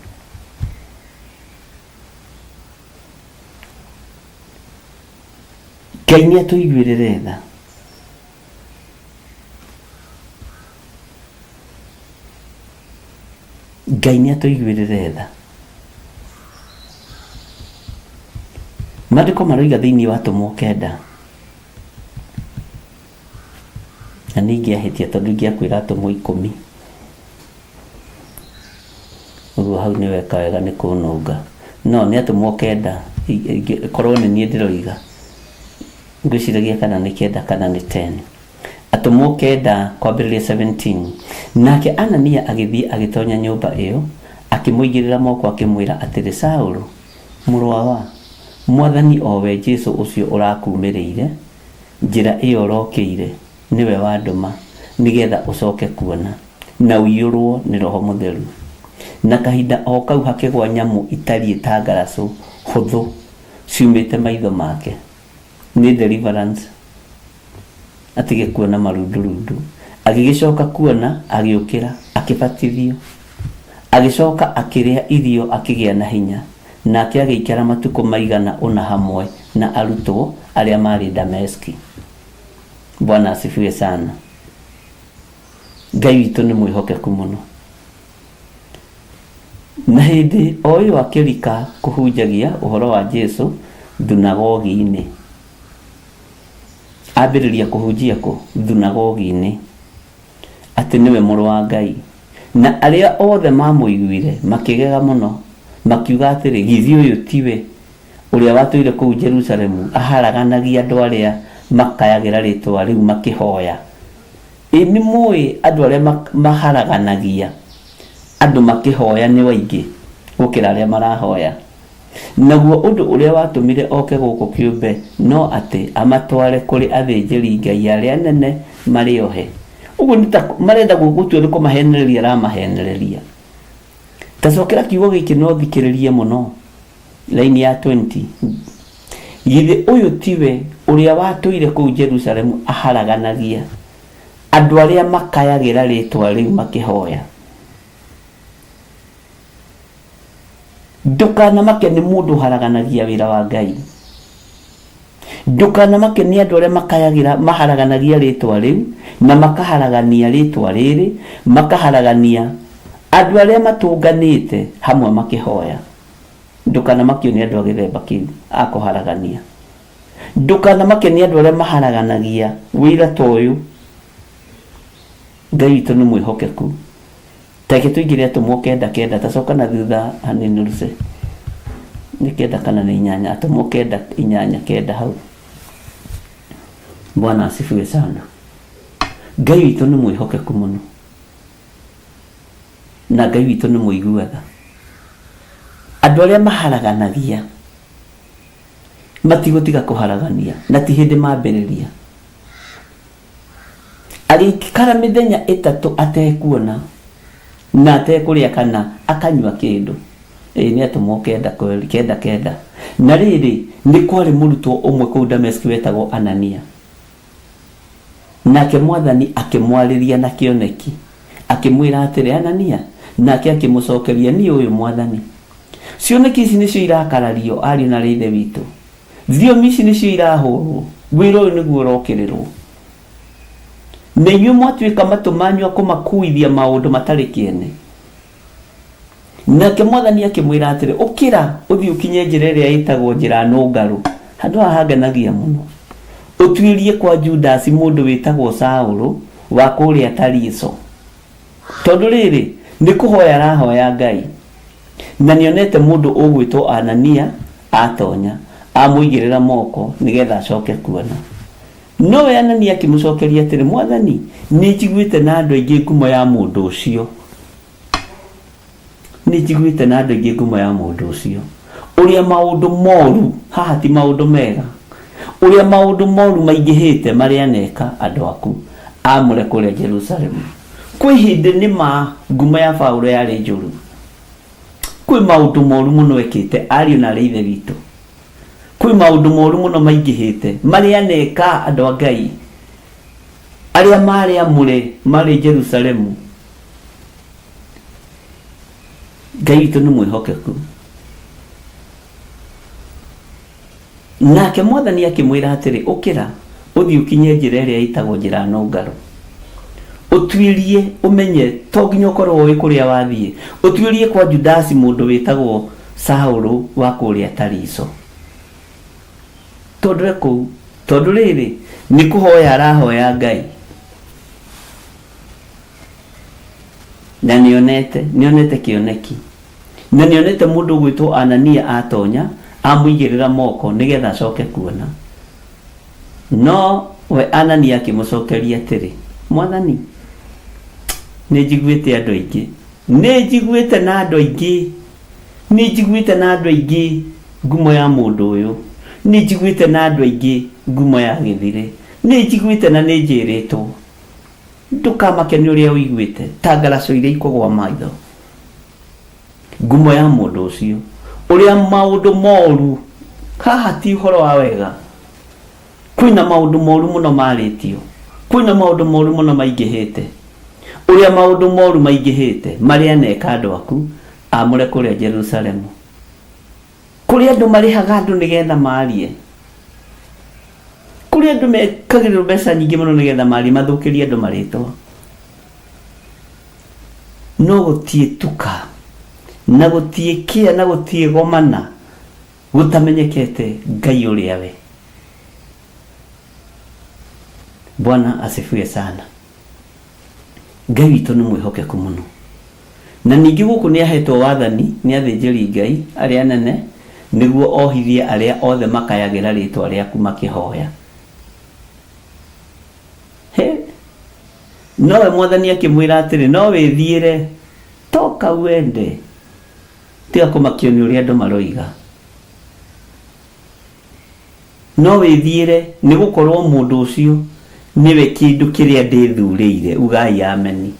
Ngai nĩ atũiguĩrĩre tha. Ngai nĩ atũiguĩrĩre tha. Maandĩko maroiga thĩinĩ wa Atũmwo kenda, na nĩ ingĩahĩtia tondũ ingĩakwĩra Atũmwo ikũmi, ũguo hau nĩ weka wega nĩ kũnũnga. No nĩ Atũmwo kenda, korwo nĩ niĩ ndĩroiga. Ngwĩciragia kana nĩ kenda kana nĩ ten. Atũmwo kenda kwambĩrĩria 17. Nake Anania agĩthiĩ agĩtonya nyũmba ĩyo, akĩmũigĩrĩra moko akĩmwĩra atĩrĩ, Saũlũ, mũrũ wa wa, Mwathani o we Jesũ ũcio ũrakuumĩrĩire njĩra ĩyo ũrokĩire, nĩwe wandũma, nĩgeetha ũcooke kuona, na ũiyũrwo nĩ Roho Mũtheru. Na kahinda o kau hakĩgwa nyamũ itariĩ ta ngaracũ hũthũ ciumĩte maitho make. Nĩ deliverance. Atige kuona marundurundu. Agĩgĩcoka kuona, agĩũkĩra, akĩbatithio. Agĩcoka akĩrĩa irio akĩgĩa na hinya. Nake agĩikara matukũ maigana ũna hamwe na arutwo arĩa maarĩ Dameski. Bwana asifiwe sana. Ngai witũ nĩ mwĩhokeku mũno. Na hĩndĩ o ĩyo akĩrika kũhunjagia ũhoro wa Jesu thunagogi-inĩ. Ambĩrĩria kũhunjia kũ? Thunagogi-inĩ. Atĩ nĩwe Mũrũ wa Ngai. Na arĩa othe maamũiguire makĩgega mũno, makiuga atĩrĩ, Githĩ ũyũ tiwe ũrĩa watũire kũu Jerusalemu aharaganagia andũ arĩa makayagĩra rĩĩtwa rĩu makĩhoya? Ĩ nĩmũũĩ andũ arĩa maharaganagia andũ makĩhoya nĩ aingĩ gũkĩra arĩa marahoya? Naguo ũndũ ũrĩa watũmire oke gũkũ kĩũmbe no atĩ amatware kũrĩ athĩnjĩri-Ngai arĩa anene marĩ ohe. Ũguo nĩ ta marenda gũtua nĩ kũmahenereria aramahenereria. Ta cokera kiugo gĩkĩ na ũthikĩrĩrie mũno. Raini ya 20. Githĩ ũyũ tiwe ũrĩa watũire kũu Jerusalemu aharaganagia andũ arĩa makayagĩra rĩĩtwa rĩu makĩhoya? Ndũkanamake nĩ mũndũ ũharaganagia wĩra wa Ngai. Ndũkanamake nĩ andũ arĩa makayagĩra maharaganagia rĩtwa rĩu na makaharagania rĩtwa rĩrĩ, makaharagania andũ arĩa matũnganĩte hamwe makĩhoya. Ndũkanamakio nĩ andũ a gĩthemba kĩu a kũharagania. Ndũkanamake nĩ andũ arĩa maharaganagia wĩra ta ũyũ. Ngai witũ nĩ mwĩhokeku. Ta reke tũingĩre Atũmwo kenda kenda, ta coka na thutha hanini Lucy. Nĩ kenda kana nĩ inyanya? Atũmwo kenda inyanya kenda hau. Bwana asifiwe sana. Ngai witũ nĩ mwĩhokeku mũno na Ngai witũ nĩ mũigua tha. Andũ arĩa maharaganagia matigũtiga kũharagania na ti hĩndĩ mambĩrĩria. Agĩikara mĩthenya ĩtatũ atekuona na atekũrĩa kana akanyua kĩndũ. Ĩĩ nĩ atũmwo kenda kweli, kenda kenda. Na rĩrĩ, nĩ kwarĩ mũrutwo ũmwe kũu Dameski wetagwo Anania. Nake Mwathani akĩmwarĩria na kĩoneki, akĩmwĩra atĩrĩ, Anania! Nake akĩmũcokeria, Niĩ ũyũ, Mwathani. Cioneki ici nĩcio irakarario, ariũ na aarĩ a Ithe witũ. Thiomi ici nĩcio irahũrwo, wĩra ũyũ nĩguo ũrokĩrĩrwo. Na inyuĩ mwatuĩka matũ manyu a kũmakuuithia maũndũ matarĩ kĩene. Nake Mwathani akĩmwĩra atĩrĩ, Ũkĩra, ũthiĩ ũkinye njĩra ĩrĩa ĩtagwo Njĩra Nũngarũ. Handũ haha hangenagia mũno. Ũtuĩrie kwa Judasi mũndũ wĩtagwo Saũlũ wa kũrĩa Tariso. Tondũ rĩrĩ, nĩ kũhoya arahoya Ngai, na nĩonete mũndũ ũgwĩtwo Anania aatonya, amũigĩrĩra moko nĩ getha acoke kuona. Nowe Anania akĩmũcokeria atĩrĩ, Mwathani, nĩnjiguĩte na andũ aingĩ ngumo ya mũndũ ũcio. Nĩnjiguĩte na andũ aingĩ ngumo ya mũndũ ũcio, ũrĩa maũndũ moru, haha ti maũndũ mega, ũrĩa maũndũ moru maingĩhĩte marĩa aneka andũ aku aamũre kũrĩa Jerusalemu. Kwĩ hĩndĩ nĩ ma ngumo ya Paulo yarĩ njũru. Kwĩ maũndũ moru mũno ekĩte, ariũ na aarĩ a Ithe witũ. Kwĩ maũndũ moru mũno maingĩhĩte marĩa aneka andũ a Ngai arĩa maarĩ amũre marĩ Jerusalemu. Ngai witũ nĩ mwĩhokeku. Nake Mwathani akĩmwĩra atĩrĩ, Ũkĩra, ũthiĩ ũkinye njĩra ĩrĩa ĩtagwo Njĩra Nũngarũ. Ũtuĩrie ũmenye, to nginya ũkorwo ũĩ kũrĩa wathiĩ, ũtuĩrie kwa Judasi mũndũ wĩtagwo Saũlũ wa kũrĩa Tariso. Tondũ e kũu, tondũ rĩrĩ, nĩ kũhoya arahoya Ngai. Na nĩonete, nĩonete kĩoneki. Na nĩonete mũndũ ũgwĩtwo Anania atonya, amũigĩrĩra moko nĩgetha acoke kuona. No we Anania akĩmũcokeria atĩrĩ, Mwathani, nĩnjiguĩte andũ aingĩ, nĩnjiguĩte na andũ aingĩ, nĩnjiguĩte na andũ aingĩ ngumo ya mũndũ ũyũ, nĩnjiguĩte na andũ aingĩ ngumo ya gĩthirĩ, nĩnjiguĩte na nĩnjĩrĩtwo. Ndũkamake nĩ ũrĩa ũiguĩte, ta ngaraco iria ikũgũa maitho. Ngumo ya mũndũ ũcio, ũrĩa maũndũ moru, haha ti ũhoro wa wega, kwĩna maũndũ moru mũno marĩtio. Kwĩna maũndũ moru mũno maingĩhĩte. Ũrĩa maũndũ moru maingĩhĩte marĩa neka andũ aku amũre kũrĩa Jerusalemu. Kũrĩ andũ marĩhaga andũ nĩgetha marie. Kũrĩ andũ mekagĩrĩrwo mbeca nyingĩ mũno nĩgetha marie mathũkĩrie andũ marĩtwa. No gũtiĩ tuka na gũtiĩ kĩa na gũtiĩ gomana gũtamenyekete Ngai ũrĩa we. Bwana asifiwe sana. Ngai witũ nĩ mwĩhokeku mũno. Na ningĩ gũkũ nĩ ahetwo wathani nĩ athĩnjĩri Ngai arĩa anene nĩguo ohithie arĩa othe makayagĩra rĩtwa rĩaku makĩhoya. Hĩ! Nowe Mwathani akĩmwĩra atĩrĩ, No wĩthiĩre, toka uende, tiga kũmakio nĩ ũrĩa andũ maroiga. No wĩthiĩre, nĩ gũkorũo mũndũ ũcio nĩwe kĩndũ kĩrĩa ndĩĩthurĩire, ugai Ameni,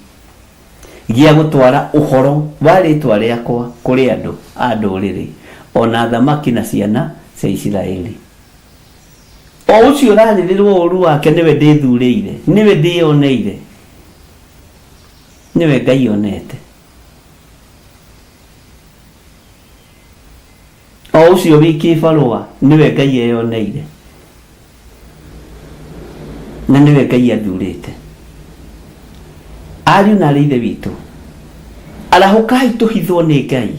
gĩa gũtwara ũhoro wa rĩĩtwa rĩakwa kũrĩ andũ a ndũrĩrĩ, o na athamaki na ciana cia Isiraeli. O ũcio ũrarĩrĩrũo ũũru wake nĩwe ndĩĩthurĩire, nĩwe ndĩyoneire, nĩwe Ngai onete. O ũcio wĩ kĩbarũa nĩwe Ngai eyoneire, na nĩwe Ngai athurĩte. Ariũ na aarĩ a Ithe witũ, arahũkai tũhithwo nĩ Ngai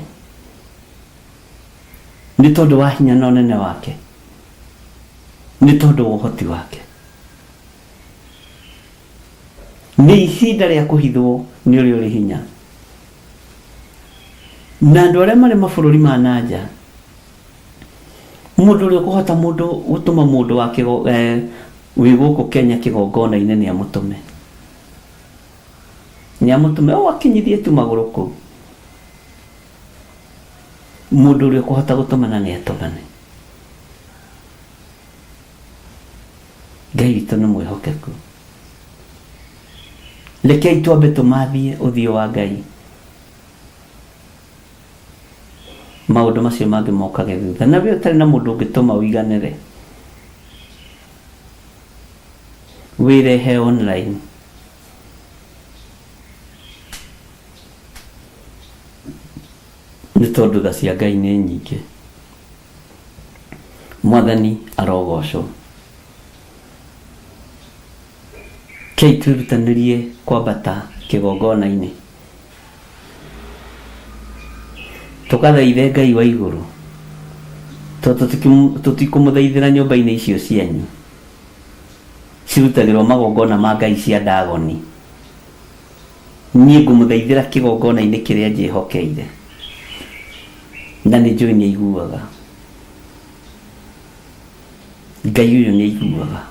nĩ tondũ wa hinya na ũnene wake, nĩ tondũ wa ũhoti wake. Nĩ ihinda rĩa kũhithwo nĩ ũrĩa ũrĩ hinya. Na andũ arĩa marĩ mabũrũri ma na nja, mũndũ ũrĩa ũkũhota mũndũ gũtũma mũndũ wa kĩgo, eh, wĩ gũkũ Kenya kĩgongona-inĩ nĩ amũtũme. Nĩ amũtũme, o akinyithie tu magũrũ kũu. Mũndũ ũrĩa ũkũhota gũtũmana nĩ atũmane. Ngai witũ nĩ mwĩhokeku. Rekei twambe tũmathie ũthiũ wa Ngai, maũndũ macio mangĩ mokage thutha. Na we ũtarĩ na mũndũ ũngĩtũma ũiganĩre, wĩrehe online. Nĩ tondũ tha cia Ngai nĩ nyingĩ. Mwathani arogocwo. Kei twĩrutanĩrie kwambata kĩgongona-inĩ, tũgathaithe Ngai wa igũrũ, tondũ tũtikũmũthaithĩra nyũmba-inĩ icio cianyu cirutagĩrwo magongona ma ngai cia Dagoni. Niĩ ngũmũthaithĩra kĩgongona-inĩ kĩrĩa njĩhokeire, na nĩ njũĩ nĩ aiguaga. Ngai ũyũ nĩ aiguaga.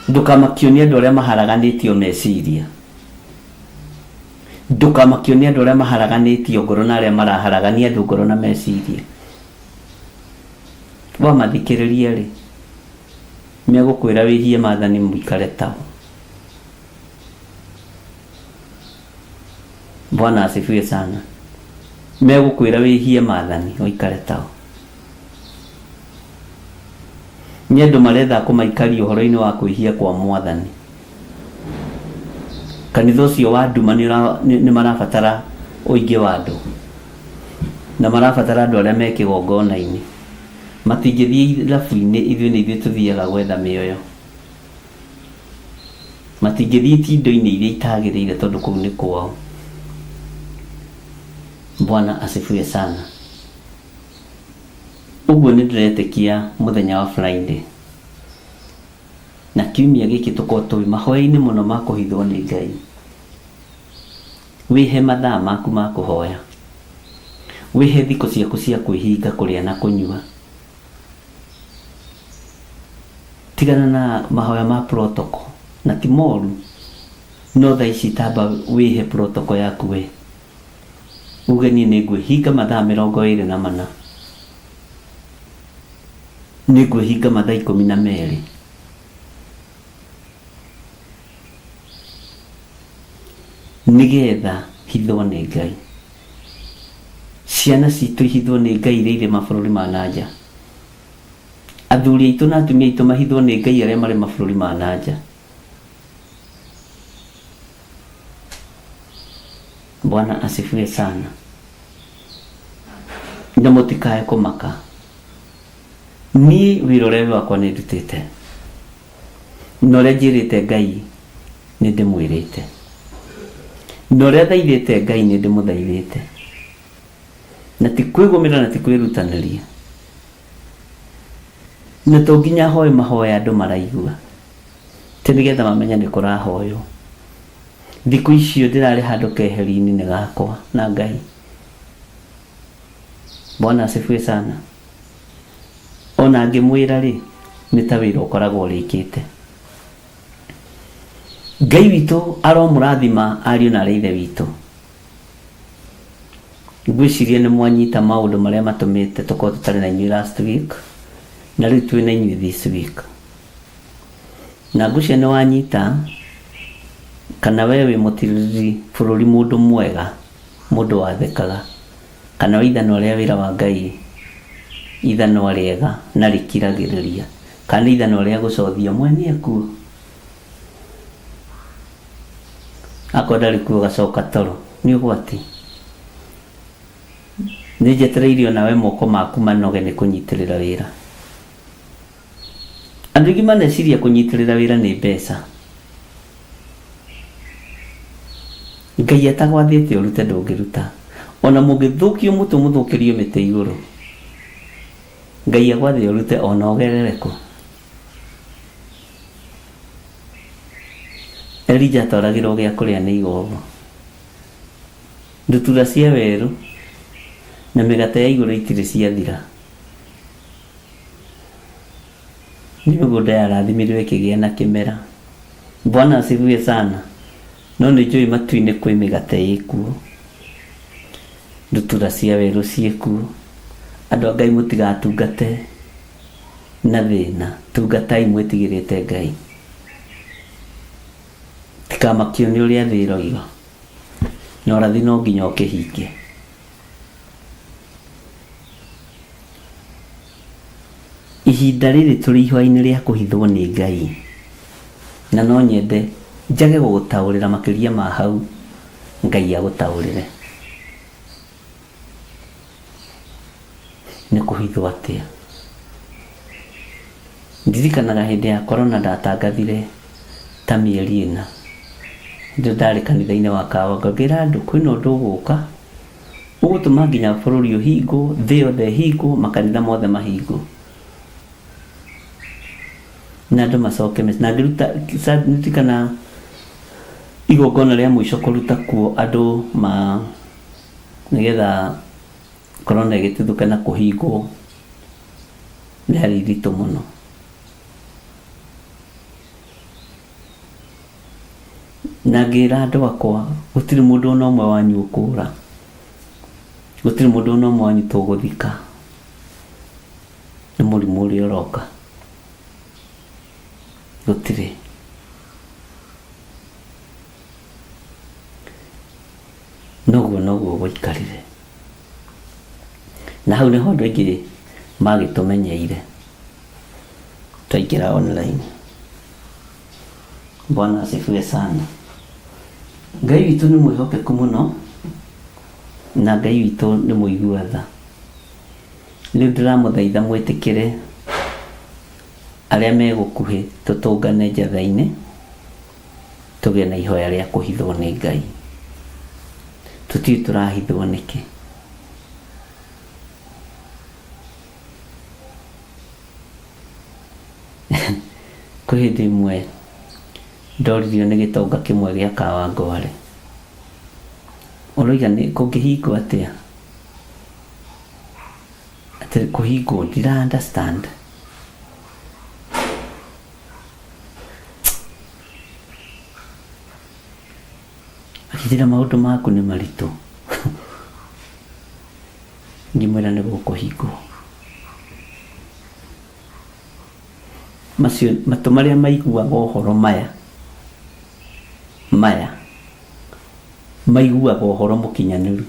Ndũkamakio nĩ andũ arĩa maharaganĩtio meciria. Ndũkamakio nĩ andũ arĩa maharaganĩtio ngoro na arĩa maraharagania andũ ngoro na meciria. Wamathikĩrĩria rĩ, megũkwĩra wĩhie maathani mũikare tao. Bwana asifiwe sana. Megũkwĩra wĩhie maathani ũikare tao. Nĩ andũ maretha kũmaikaria ũhoro-inĩ wa kwĩhia kwa mwathani. Kanitha ũcio wa nduma nĩ marabatara ũingĩ wa andũ. Na marabatara andũ arĩa me kĩgongona-inĩ. Matingĩthiĩ irabu-inĩ, ithuĩ nĩ ithuĩ tũthiaga gwetha mĩoyo. Matingĩthiĩ itindo-inĩ iria itagĩrĩire tondũ kũu nĩ kwao. Bwana asifiwe sana. Ũguo nĩ ndĩretĩkia mũthenya wa Friday na kiumia gĩkĩ tũkorwo twĩ mahoya-inĩ mũno ma kũhithwo nĩ Ngai. Wĩhe mathaa maku ma kũhoya. Wĩhe thikũ ciaku cia kwĩhinga kũrĩa na kũnyua. Tigana na mahoya ma protocol, na ti moru, no thaa ici tamba wĩhe protocol yaku we. Uge niĩ nĩ ngwĩhinga mathaa 24. Nĩ ngwĩhinga mathaa 12. Nĩgetha hithwo nĩ Ngai. Ciana citũ ihithwo nĩ Ngai iria irĩ mabũrũri ma na nja. Athuri aitũ na atumia aitũ mahithwo nĩ Ngai arĩa marĩ mabũrũri ma na nja. Bwana asifiwe sana. Na mũtikae kũmaka. Niĩ wĩra ũrĩa wĩ wakwa nĩ ndutĩte. Na ũrĩa njĩrĩte Ngai nĩ ndĩmwĩrĩte. Na ũrĩa thaithĩte Ngai nĩ ndĩmũthaithĩte. Na ti kwĩgũmĩra na ti kwĩrutanĩria. Na to nginya hoe mahoya andũ maraigua. Ti nĩgetha mamenye nĩ kũrahoywo. Thikũ icio ndĩrarĩ handũ keheri-inĩ nĩ gakwa na Ngai. Bwana asifiwe sana. Ona ngĩmwĩra rĩ, nĩ ta wĩra ũkoragwo ũrĩkĩte. Ngai witũ aromũrathima ariũ na aarĩ a Ithe witũ. Ngwĩciria nĩ mwanyita maũndũ marĩa matũmĩte tũkorwo tũtarĩ na inyuĩ last week, na rĩu twĩ na inyuĩ this week. Na ngwĩciria nĩ wanyita kana we wĩ mũtirĩrĩri bũrũri mũndũ mwega, mũndũ wathĩkaga, kana wĩ ithanwa rĩa wĩra wa Ngai, ithanwa rĩega na rĩkiragĩrĩria, kana nĩ ithanwa rĩa gũcothia mwene ekuo. Akorwo ndarĩ kuo ũgacoka toro, nĩ ũgwati. Nĩ njetereire onawe moko maku manoge nĩ kũnyitĩrĩra wĩra. Andũ aingĩ maneciria kũnyitĩrĩra wĩra nĩ mbeca. Ngai atagwathĩte ũrute ndũngĩruta. Ona mũngĩthũkio mũtwe mũthũkĩrio mĩtĩ igũrũ, Ngai agwathe ũrute ona ũgerere kũ. Elija atwaragĩrwo gĩa kũrĩa nĩ igogo. Ndutura cia werũ na mĩgate ya igũrũ itirĩ ciathira. Nĩ mĩgũnda yarathimirwo ĩkĩgĩa na kĩmera. Bwana asifiwe sana. No nĩ njũĩ matu-inĩ kwĩ mĩgate ĩkuo. Ndutura cia werũ ciĩkuo. Andũ a Ngai mũtigatungate na thĩna. Tungatai mwĩtigĩrĩte Ngai. Tikamakio nĩ ũrĩa thĩ ĩroiga. Na ũrathi no nginya ũkĩhinge. Ihinda rĩrĩ tũrĩ ihoya-inĩ rĩa kũhithwo nĩ Ngai, na no nyende njage gũgũtaũrĩra makĩria ma hau, Ngai agũtaũrĩre. Nĩ kũhithwo atĩa? Ndirikanaga hĩndĩ ya corona ndatangathire ta mĩeri ĩna, hĩndĩ ĩyo ndarĩ kanitha-inĩ wa Kawango, ngĩra andũ kwĩna ũndũ ũgũka Ũgũtũma nginya bũrũri ũhingwo, thĩ yothe ĩhingwo, makanitha mothe mahingwo. Na andũ macoke mĩciĩ. Na ngĩruta, ndirikana igongona rĩa mũico kũruta kuo andũ ma, nĩgetha korona ĩgĩtuthũke na kũhingwo, rĩarĩ iritũ mũno. Na ngĩra andũ akwa, gũtirĩ mũndũ o na ũmwe wanyu ũkũũra, gũtirĩ mũndũ o na ũmwe wanyu tũgũthika nĩ mũrimũ ũrĩa ũroka, gũtirĩ. Na ũguo noguo gwaikarire. Na hau nĩho andũ aingĩ magĩtũmenyeire twaingĩra online. Bwana asifiwe sana. Ngai witũ nĩ mwĩhokeku mũno na Ngai witũ nĩ mũigua tha. Rĩu ndĩramũthaitha mwĩtĩkĩre arĩa me gũkuhĩ tũtũngane njatha-inĩ tũgĩe na ihoya rĩa kũhithwo nĩ Ngai. Tũtiũĩ tũrahithwo nĩkĩ. Kwĩ hĩndĩ ĩmwe ndoririo nĩ gĩtonga kĩmwe gĩa Kawangware, ũroiga kũngĩhingwo atĩa? Atĩ kũhingwo ndira understand. Akĩnjĩra maũndũ maku nĩ maritũ. Ngĩmwĩra nĩ gũkũhingwo. Macio matũ marĩa maiguaga ũhoro maya, maya, maiguaga ũhoro mũkinyanĩru.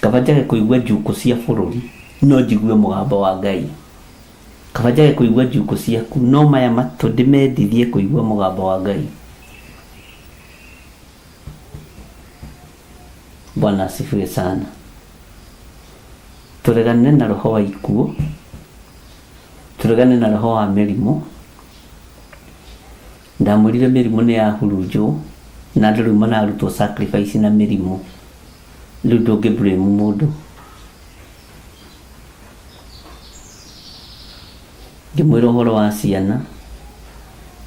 Kaba njage kũigua njukũ cia bũrũri. No njigue mũgambo wa Ngai. Kaba njage kũigua njukũ ciaku, no maya matũ ndĩmendithie kũigua mũgambo wa Ngai. Bwana asifiwe sana. Tũregane na roho wa ikuũ, tũregane na roho wa mĩrimũ. Ndamwĩrire mĩrimũ nĩ yahurunjwo na andũ rĩu mararutwo sacrifice na mĩrimũ. Rĩu ndũngĩ blame mũndũ. Ngĩmwĩra ũhoro wa ciana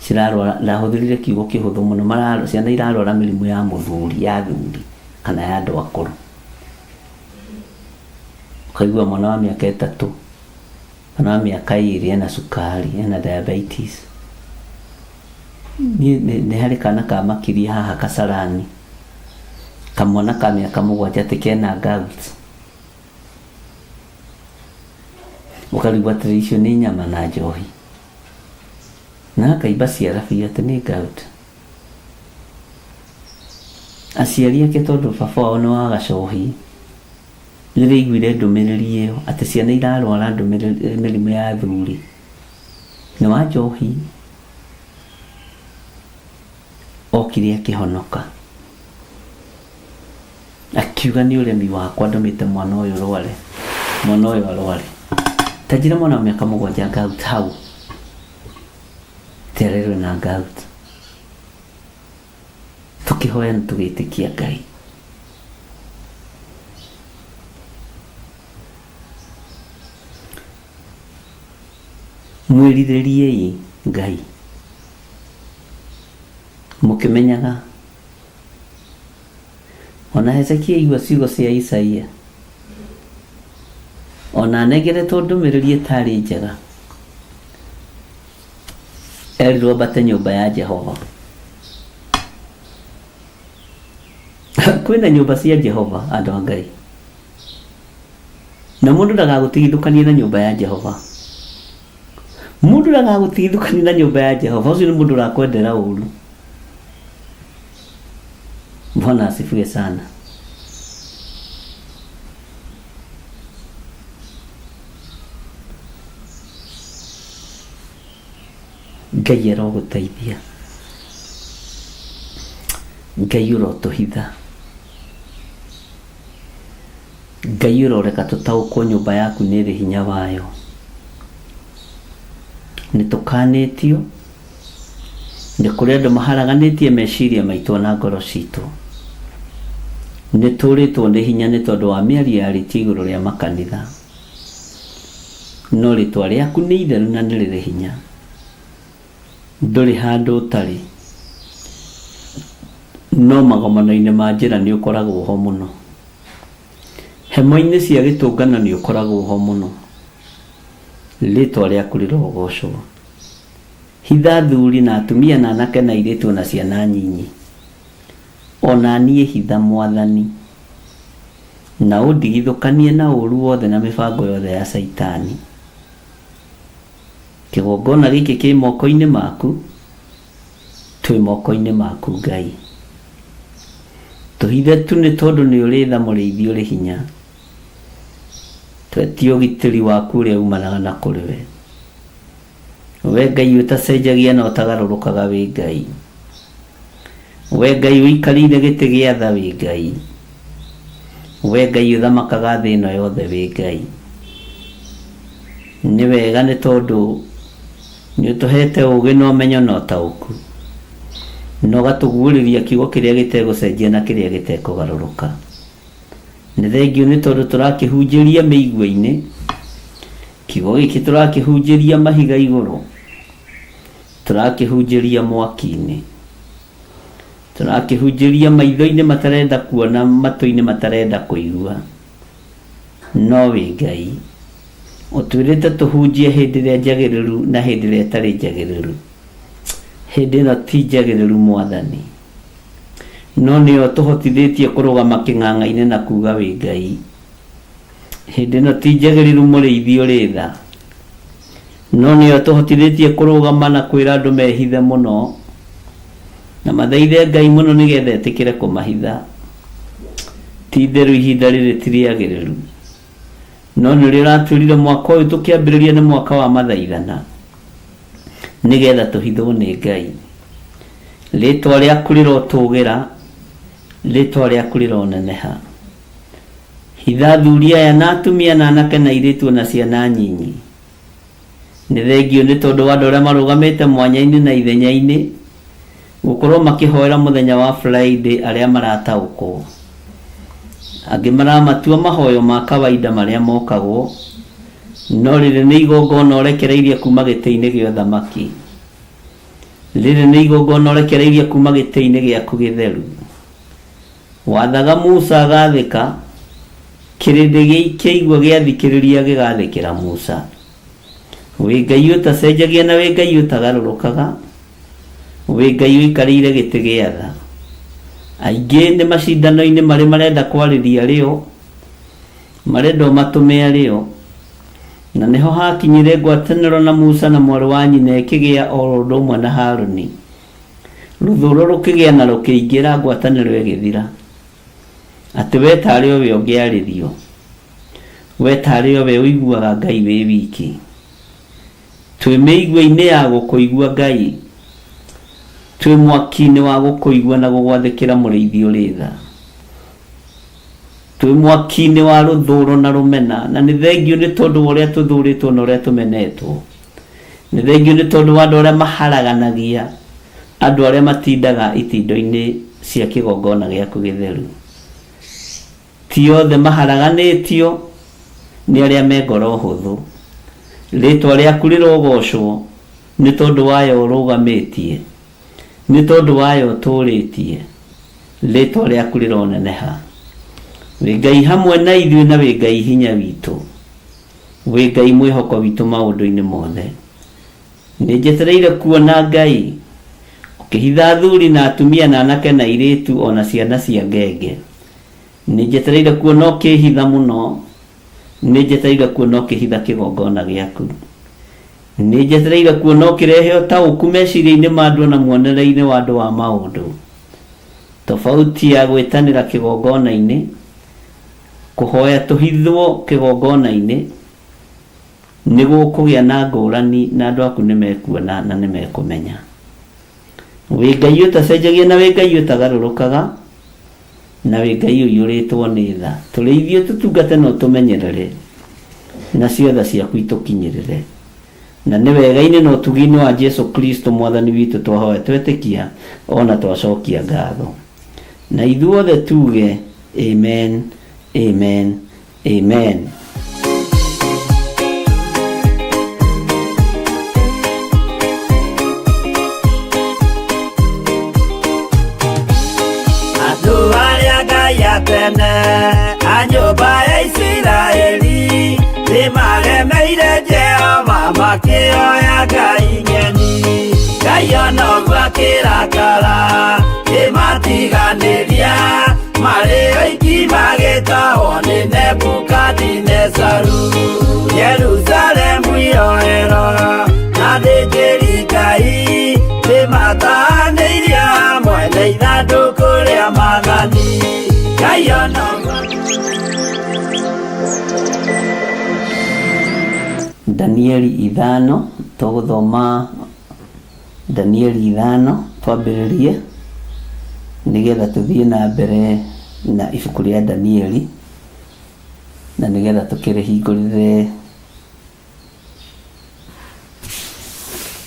cirarwara, ndahũthĩrire kiugo kĩhũthũ mũno, ciana irarwara mĩrimũ ya mũthuri, ya athuri kana ya andũ akũrũ. Ũkaigua mwana wa mĩaka 3 kana wa mĩaka 2 ena cukari, ena diabetes. Niĩ nĩ harĩ kana kamakirie haha Kasarani, kamwana ka mĩaka 7 atĩ kena gout. Ũkarigwo atĩrĩ icio nĩ nyama na njohi. Na akaimba ciara biũ atĩ nĩ gout. Aciari ake tondũ baba wao nĩ wa gacohi, rĩrĩa aiguire ndũmĩrĩri ĩyo atĩ ciana irarwara mĩrimũ ya athuri, nĩ wa njohi, okire akĩhonoka. Akiuga nĩ ũremi wakwa ndũmĩte mwana ũyũ rware, mwana ũyũ arware. Ta njĩra mwana wa mĩaka 7 gout hau, atĩ arerwo na gout. Tũkĩhoya na tũgĩtĩkia Ngai. Mwĩrirĩriei Ngai mũkĩmenyaga. Ona Hezekia aigua ciugo cia Isaia, ona anengeretwo ndũmĩrĩri ĩtarĩ njega, erirwo ambate nyũmba ya Jehova. Kwĩna nyũmba cia Jehova, andũ a Ngai, na mũndũ ndagagũtigithũkanie na nyũmba ya Jehova. Mũndũ ndagagũtigithũkanie na nyũmba ya Jehova, ũcio nĩ mũndũ ũrakwendera ũru. Bwana asifiwe sana. Ngai arogũteithia. Ngai ũrotũhitha. Ngai ũroreka tũtaũkwo nyũmba yaku nĩ ĩrĩ hinya wayo. Nĩ tũkanĩtio, nĩ kũrĩ andũ maharaganĩtie meciria maitũ na ngoro citũ. Nĩ tũrĩtwo nĩ hinya nĩ tondũ wa mĩario yarĩtio igũrũ rĩa makanitha. No rĩtwa rĩaku nĩ itheru na nĩ rĩrĩ hinya. Ndũrĩ handũ ũtarĩ. No magomano-inĩ ma njĩra nĩ ũkoragwo ho mũno. Hema-inĩ cia gĩtũngano nĩ ũkoragwo ho mũno. Rĩtwa rĩaku rĩrogocwo. Hitha athuri na atumia na anake na airĩtu na ciana nyinyi. Ona niĩ hitha Mwathani. Na ũndigithũkanie na ũũru wothe na mĩbango yothe ya Caitani. Kĩgongona gĩkĩ kĩ moko-inĩ maku, twĩ moko-inĩ maku Ngai. Tũhithe tu nĩ tondũ nĩ ũrĩ tha mũrĩithi ũrĩ hinya. Twetie ũgitĩri waku ũrĩa umanaga na kũrĩ we. We Ngai ũtacenjagia na ũtagarũrũkaga wĩ Ngai. We Ngai ũikarĩire gĩtĩ gĩa tha wĩ Ngai. We Ngai ũthamakaga thĩ ĩno yothe wĩ Ngai. Nĩ wega nĩ tondũ nĩ ũtũhete ũũgĩ na ũmenyo na ũtaũku. Na ũgatũguũrĩria kiugo kĩrĩa gĩtegũcenjia na kĩrĩa gĩtekũgarũrũka. Nĩ thengiũ nĩ tondũ tũrakĩhunjĩria mĩigua-inĩ, kiugo gĩkĩ tũrakĩhunjĩria mahiga igũrũ, tũrakĩhunjĩria mwaki-inĩ, tũrakĩhunjĩria maitho-inĩ matarenda kuona, matũ-inĩ matarenda kũigua. No wĩ Ngai, ũtwĩrĩte tũhunjie hĩndĩ ĩrĩa njagĩrĩru na hĩndĩ ĩrĩa ĩtarĩ njagĩrĩru. Hĩndĩ ĩno ti njagĩrĩru Mwathani, no nĩyo tũhotithĩtie kũrũgama kĩng'ang'a-inĩ na kuga wĩ Ngai. Hĩndĩ ĩno ti njagĩrĩru mũrĩithi ũrĩ tha, no nĩyo tũhotithĩtie kũrũgama na kwĩra andũ mehithe mũno na mathaithe Ngai mũno nĩgetha etĩkĩre kũmahitha. Ti itherũ ihinda rĩrĩ ti rĩagĩrĩru, No nĩrĩo ũratwĩrire mwaka ũyũ tũkĩambĩrĩria nĩ mwaka wa mathaithana, nĩgetha tũhithwo nĩ Ngai. Rĩtwa rĩaku rĩrotũgĩra, rĩtwa rĩaku rĩroneneha. Hitha athuri aya na atumia na anake na airĩtu o na ciana nyinyi. Nĩ thengiũ nĩ tondũ wa andũ arĩa marũgamĩte mwanya-inĩ na ithenya-inĩ gũkorwo makĩhoera mũthenya wa Friday arĩa marataũkwo. Angĩ maramatua mahoyo ma kawaida marĩa mokagwo, no rĩrĩ nĩ igongona ũrekereirie kuma gĩtĩ-inĩ gĩa ũthamaki. Rĩrĩ nĩ igongona ũrekereirie kuma gĩtĩ-inĩ gĩaku gĩtheru. Wathaga Musa agathĩka, kĩrĩndĩ kĩaigua gĩathikĩrĩria gĩgathĩkĩra Musa. Wĩ Ngai ũtacenjagia na wĩ Ngai ũtagarũrũkaga, wĩ Ngai ũikarĩire gĩtĩ gĩa tha. Aingĩ nĩ macindano-inĩ marĩ marenda kwarĩria rĩo, marenda ũmatũme arĩo. Na nĩho hakinyire ngwatanĩro na Musa na mwarĩ wa nyina ĩkĩgĩa o ũndũ ũmwe na Haruni. Rũthũũro rũkĩgĩa na rũkĩingĩra, ngwatanĩro ĩgĩthira. Atĩ we tarĩ o we ũngĩarĩrio. We tarĩ o we ũiguaga Ngai wĩ wiki. Twĩ mĩigua-inĩ ya gũkũigua Ngai. Twĩ mwaki-inĩ wa gũkũigua na gũgwathĩkĩra mũrĩithi ũrĩ tha. Twĩ mwaki-inĩ wa rũthũũro na rũmena, na nĩ thengiũ nĩ tondũ wa ũrĩa tũthũũrĩtwo na ũrĩa tũmenetwo. Nĩ thengiũ nĩ tondũ wa andũ arĩa maharaganagia, andũ arĩa matindaga itindo-inĩ cia kĩgongona gĩaku gĩtheru. Ti othe maharaganĩtio, nĩ arĩa me ngoro hũthũ. Rĩĩtwa rĩaku rĩrogoocwo nĩ tondũ wayo ũrũgamĩtie, nĩ tondũ wayo ũtũũrĩtie, rĩĩtwa rĩaku rĩroneneha. Wĩ Ngai hamwe na ithuĩ na wĩ Ngai hinya witũ. Wĩ Ngai mwĩhoko witũ maũndũ-inĩ mothe. Nĩnjetereire kuona Ngai, ũkĩhitha athuri na atumia na anake na airĩtu o na ciana cia ngenge. Nĩnjetereire kuona ũkĩhitha mũno, nĩnjetereire kuona ũkĩhitha kĩgongona gĩaku. Nĩnjetereire kuona ũkĩrehe ũtaũku meciria-inĩ ma andũ o na muonere-inĩ wa andũ wa maũndũ. Tofauti ya gwĩtanĩra kĩgongona-inĩ, kũhoya tũhithwo kĩgongona-inĩ, nĩ gũkũgĩa na ngũrani na andũ aku nĩ mekuona na nĩ mekũmenya. Wĩ Ngai ũtacenjagia na wĩ Ngai ũtagarũrũkaga, na wĩ Ngai ũiyũrĩtwo nĩ tha. Tũrĩithie ũtũtungate na ũtũmenyerere, nacio tha ciaku itũkinyĩrĩre. Na nĩ wega-inĩ na ũtugi-inĩ wa Jesu Kristo Mwathani witũ twahoya twetĩkia o na twacokia ngatho. Na ithuothe tuge, Amen, Amen, Amen. Andũ arĩa Ngai a tene a nyũmba ya Isiraeli nĩmaremeire Jehova makĩoya ngai ng'eni. Ngai ona ũguo akĩrakara kĩmatiganĩria marĩ oiki magĩtahwo nĩ Nebukadinezaru. Jerusalemu iroero na thĩnjĩri Ngai nĩmatahanĩirio hamwe na ithandũkũ rĩa maathani. Ngai ona ũguo Danieli ithano tũgũthoma Danieli ithano twambĩrĩrie nĩgetha tũthiĩ na mbere na ibuku rĩa Danieli na nĩgetha tũkĩrĩhingũrĩre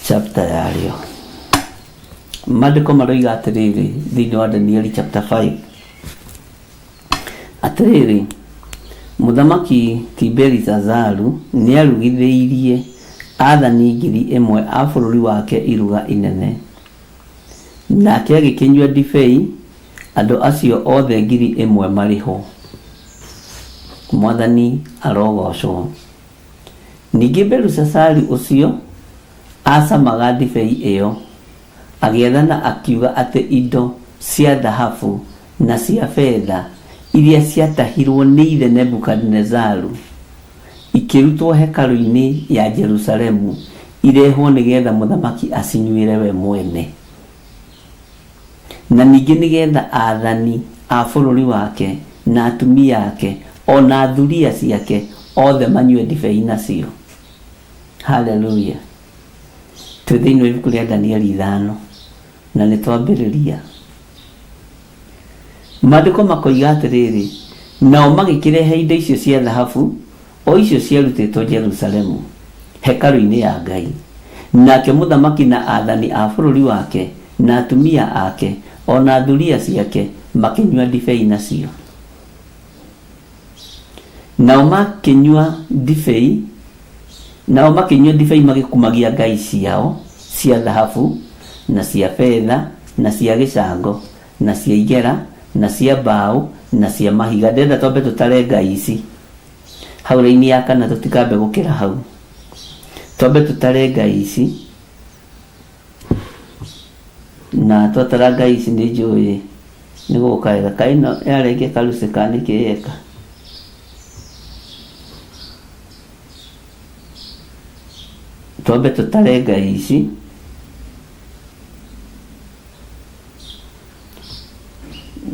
chapter yarĩo. Maandĩko maroiga atĩrĩrĩ thĩinĩ wa Danieli chapter 5 Atĩrĩrĩ, Mũthamaki ti Belishazaru nĩarugithĩirie aathani 1,000 a bũrũri wake iruga inene. Nake agĩkĩnyua ndibei, andũ acio othe 1,000 marĩ ho. Mwathani arogoocwo. Ningĩ Belishazaru ũcio aacamaga ndibei ĩyo, agĩathana akiuga atĩ indo cia thahabu na cia betha iria ciatahirũo nĩ ithe Nebukadinezaru ikĩrutwo hekarũ-inĩ ya Jerusalemu irehwo nĩ getha mũthamaki acinyuĩre we mwene, na ningĩ nĩ getha aathani a bũrũri wake, na atumia ake, o na thuriya ciake, Othe manyue ndibei nacio. Haleluya. Twĩ thĩinĩ wa ibuku rĩa Danieli ithano na nĩ twambĩrĩria. Maandĩko makoiga atĩrĩrĩ, nao magĩkĩrehe indo icio cia thahabu, o icio ciarutĩtwo Jerusalemu, hekarũ-inĩ ya Ngai. Nake mũthamaki na aathani a bũrũri wake, na atumia ake, o na thuriya ciake, makĩnyua ndibei nacio. Nao makĩnyua ndibei, nao makĩnyua ndibei magĩkumagia ngai ciao cia thahabu, na cia betha, na cia gĩcango, na cia igera, na cia mbaũ, na cia mahiga. Ndĩrenda twambe tũtare ngai ici hau raini ya kana, tũtikambe gũkĩra hau. Twambe tũtare ngai ici, na twatara ngai ici nĩ njũĩ nĩ gũka wega. Kaĩ ĩno yarengia karuci ka nĩkĩ yeka? Twambe tũtare ngai ici.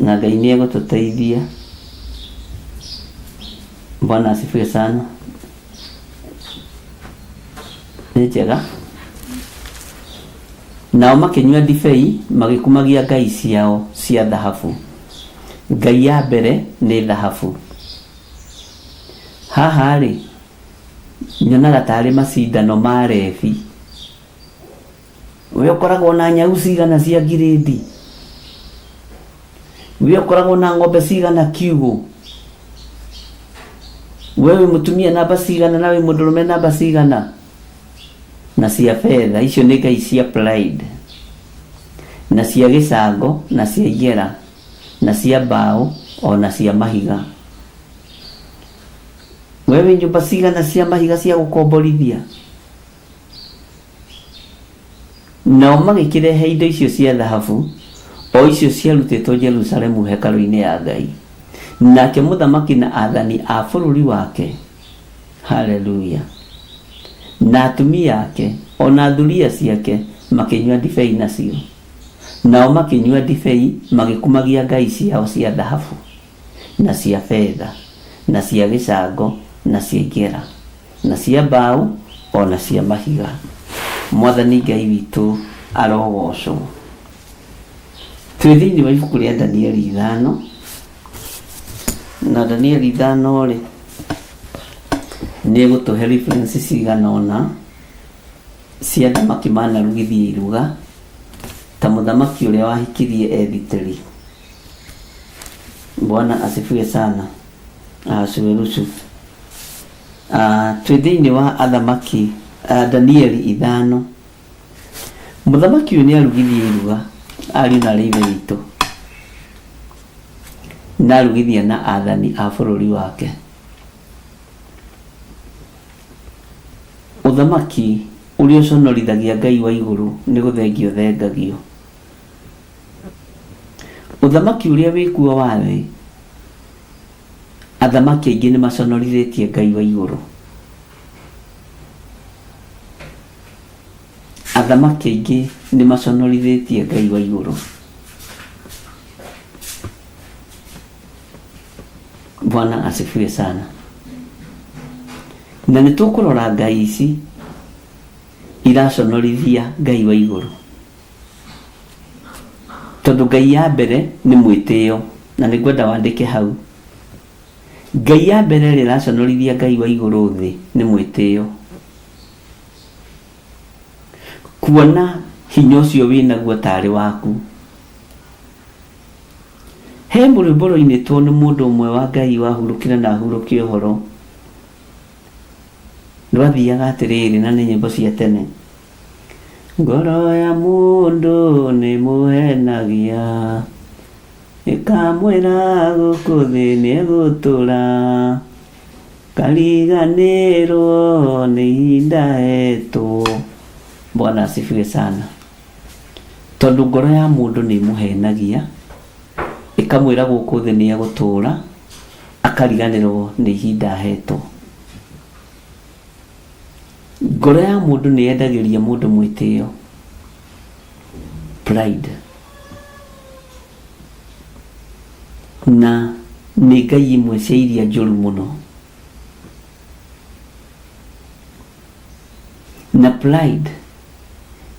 Na Ngai nĩ egũtũteithia. Bwana asifiwe sana. Nĩ njega. Nao makĩnyua ndibei magĩkumagia ngai ciao cia thahabu. Ngai ya mbere nĩ thahabu. Haha-rĩ, nyonaga tarĩ macindano ma rebi. We ũkoragwo na nyau cigana cia ngirĩndi? We ũkoragwo na ng'ombe cigana kiugũ? We wĩ mũtumia namba cigana na wĩ mũndũrũme namba cigana? Na cia betha, icio nĩ ngai cia pride. Na cia gĩcango, na cia igera, na cia mbaũ, o na cia mahiga. We wĩ nyũmba cigana cia mahiga cia gũkomborithia? Nao magĩkĩrehe indo icio cia thahabu, o icio ciarutĩtwo Jerusalemu hekarũ-inĩ ya Ngai. Nake mũthamaki na aathani a bũrũri wake, Haleluya, na atumia ake, o na thuriya ciake makĩnyua ndibei nacio. Nao makĩnyua ndibei magĩkumagia ngai ciao cia thahabu, na cia betha, na cia gĩcango, na cia igera. Na cia mbaũ, o na cia mahiga. Mwathani Ngai witũ arogoocwo. Twĩ thĩinĩ wa ibuku rĩa Danieli ithano, na Danieli ithano-rĩ, nĩ ĩgũtũhe reference cigana ũna cia athamaki manarugithia iruga, ta mũthamaki ũrĩa wahikirie Ethiteri. Bwana asifiwe sana. Ahasuerusu. Ah, twĩ thĩinĩ wa athamaki ah, Danieli ithano. Mũthamaki ũyũ nĩ arugithia iruga ariũ na arĩ ithe witũ na arugithia na athani a bũrũri wake. Ũthamaki ũrĩa ũconorithagia Ngai wa igũrũ nĩ gũthengio ũthengagio. Ũthamaki ũrĩa wĩkuo wa thĩ Athamaki aingĩ nĩ maconorithĩtie Ngai wa igũrũ. Athamaki aingĩ nĩ maconorithĩtie Ngai wa igũrũ. Bwana asifiwe sana. Na nĩ tũkũrora ngai ici iraconorithia Ngai wa igũrũ. Tondũ ngai ya mbere nĩ mwĩtĩo, na nĩ ngwenda wandĩke hau. Ngai ya mbere ĩrĩa ĩraconorithia Ngai wa igũrũ thĩ nĩ mwĩtĩo. Kuona hinya ũcio wĩnaguo tarĩ waku. He rwĩmbo rwainĩtwo nĩ mũndũ ũmwe wa Ngai wahurũkire na ahurũkia ũhoro. Rwathiaga atĩrĩrĩ, na nĩ nyĩmbo cia tene. Ngoro ya mũndũ nĩ mũhenagia, ĩkamwĩra gũkũ thĩ nĩegũtũra, kariganĩrwo nĩ ihinda ahetwo. Bwana asifiwe sana. Tondũ ngoro ya mũndũ nĩ ĩmũhenagia, ĩkamwĩra gũkũ thĩ nĩegũtũra, akariganĩrwo nĩ ihinda ahetwo. Ngoro ya mũndũ nĩ yendagĩria mũndũ mwĩtĩo, pride. Na nĩ ngai imwe cia iria njũru mũno. Na pride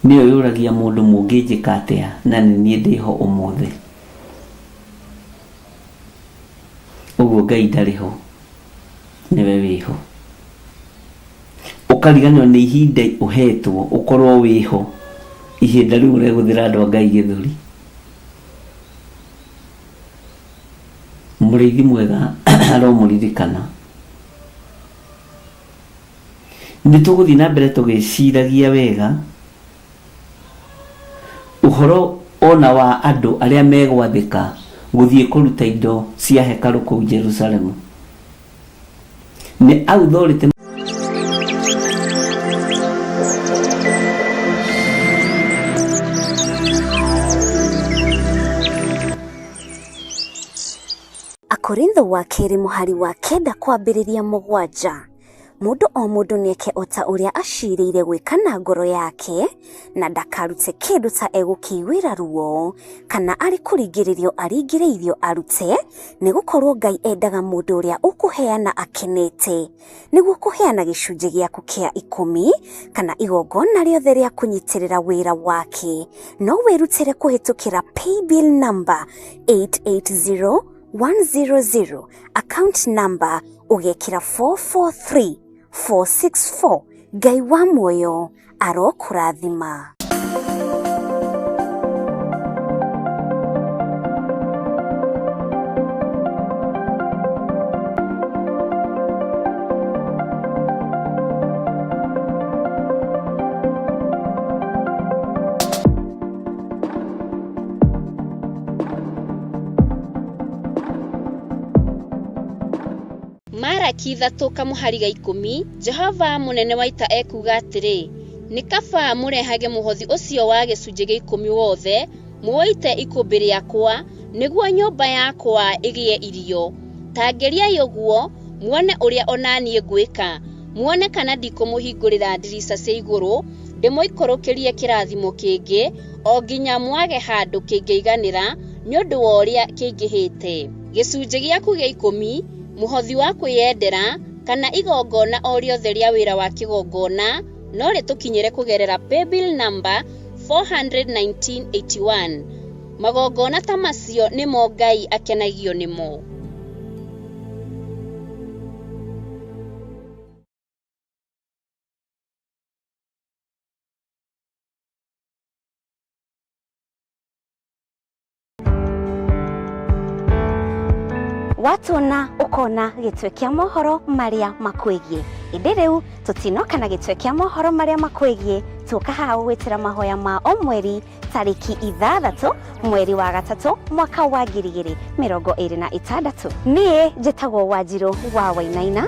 nĩyo yũragia mũndũ mũngĩnjĩka atĩa na nĩ niĩ ndĩho ũmũthĩ. Ũguo Ngai ndarĩ ho, nĩwe wĩho. Ũkariganĩrwo nĩ ihinda ũhetwo ũkorwo wĩho, ihinda rĩu ũregũthĩra andũ a Ngai gĩthũri. Mũrĩithi mwega aromũririkana. Nĩ tũgũthiĩ na mbere tũgĩciragia wega ũhoro ona wa andũ arĩa megwathĩka gũthiĩ kũruta indo cia hekarũ kũu Jerusalemu. Nĩ authority Akorintho wa kerĩ mũhari wa kenda kwambĩrĩria mũgwanja. Mũndũ o mũndũ nĩeke o ta ũrĩa aciirĩire gwĩka na ngoro yake, na ndakarute kĩndũ ta egũkĩiguĩra ruo, kana arĩ kũringĩrĩrio aringĩrĩirio arute, nĩ gũkorwo Ngai endaga mũndũ ũrĩa ũkũheana akenete. Nĩguo kũheana gĩcunjĩ gĩaku kĩa ikũmi, kana igongona rĩothe rĩa kũnyitĩrĩra wĩra wake, no wĩrutĩre kũhĩtũkĩra paybill number 880100, account number ũgekĩra 443464. Ngai wa muoyo arokũrathima. Maraki ithatũ kamũhari ga ikũmi, Jehova mũnene wa ita ekuuga atĩrĩ, Nĩ kaba mũrehage mũhothi ũcio wa gĩcunjĩ gĩa ikũmi wothe, mũũite ikũmbĩ rĩakwa, nĩguo nyũmba yakwa ĩgĩe irio. Ta ngeriai ũguo, muone ũrĩa o na niĩ ngwĩka, muone kana ndikũmũhingũrĩra ndirica cia igũrũ, ndĩmũikũrũkĩrie kĩrathimo kĩngĩ, o nginya mwage handũ kĩngĩiganĩra nĩ ũndũ wa ũrĩa kĩingĩhĩte. Gĩcunjĩ gĩaku gĩa ikũmi, mũhothi wa kwĩyendera, kana igongona o rĩothe rĩa wĩra wa kĩgongona no rĩtũkinyĩre kũgerera paybill number 41981. Magongona ta macio nĩmo Ngai akenagio nĩmo. Watuona ũkona gĩtwe kĩa mohoro marĩa makwĩgiĩ, ĩndĩ rĩu tũtinoka na gĩtwe kĩa mohoro marĩa makwĩgiĩ, tũka haha gũgwĩtĩra mahoya ma o mweri tarĩki ithathatũ mweri wa gatatũ mwaka wa 2026. Niĩ njĩtagwo Wanjirũ wa Wainaina.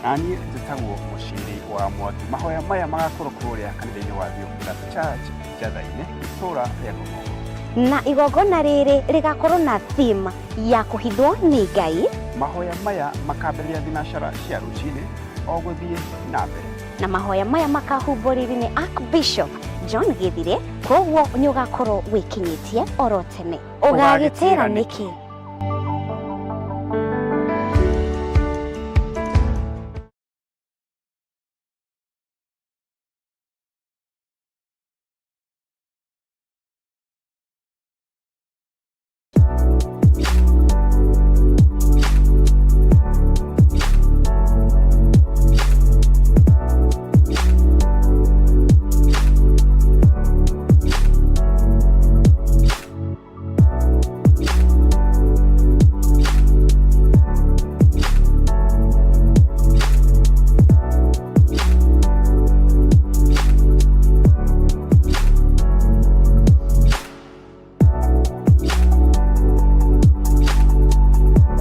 Na niĩ njĩtagwo Mũciri wa Mwaki. Mahoya maya magakorwo kũrĩa kanitha-inĩ wa Theophilus Church Njatha-inĩ, itũũra rĩa Ngomongo. Na igongona rĩrĩ rĩgakorwo na theme ya kũhithwo nĩ Ngai. Mahoya maya makambĩrĩria thinacara cia rũcinĩ o gũthiĩ na mbere. Na mahoya maya makahumbwo riri nĩ Archbishop John Gĩthire, koguo nĩ ũgakorwo wĩkinyĩtie oro tene. Ũgagĩtĩra nĩkĩ?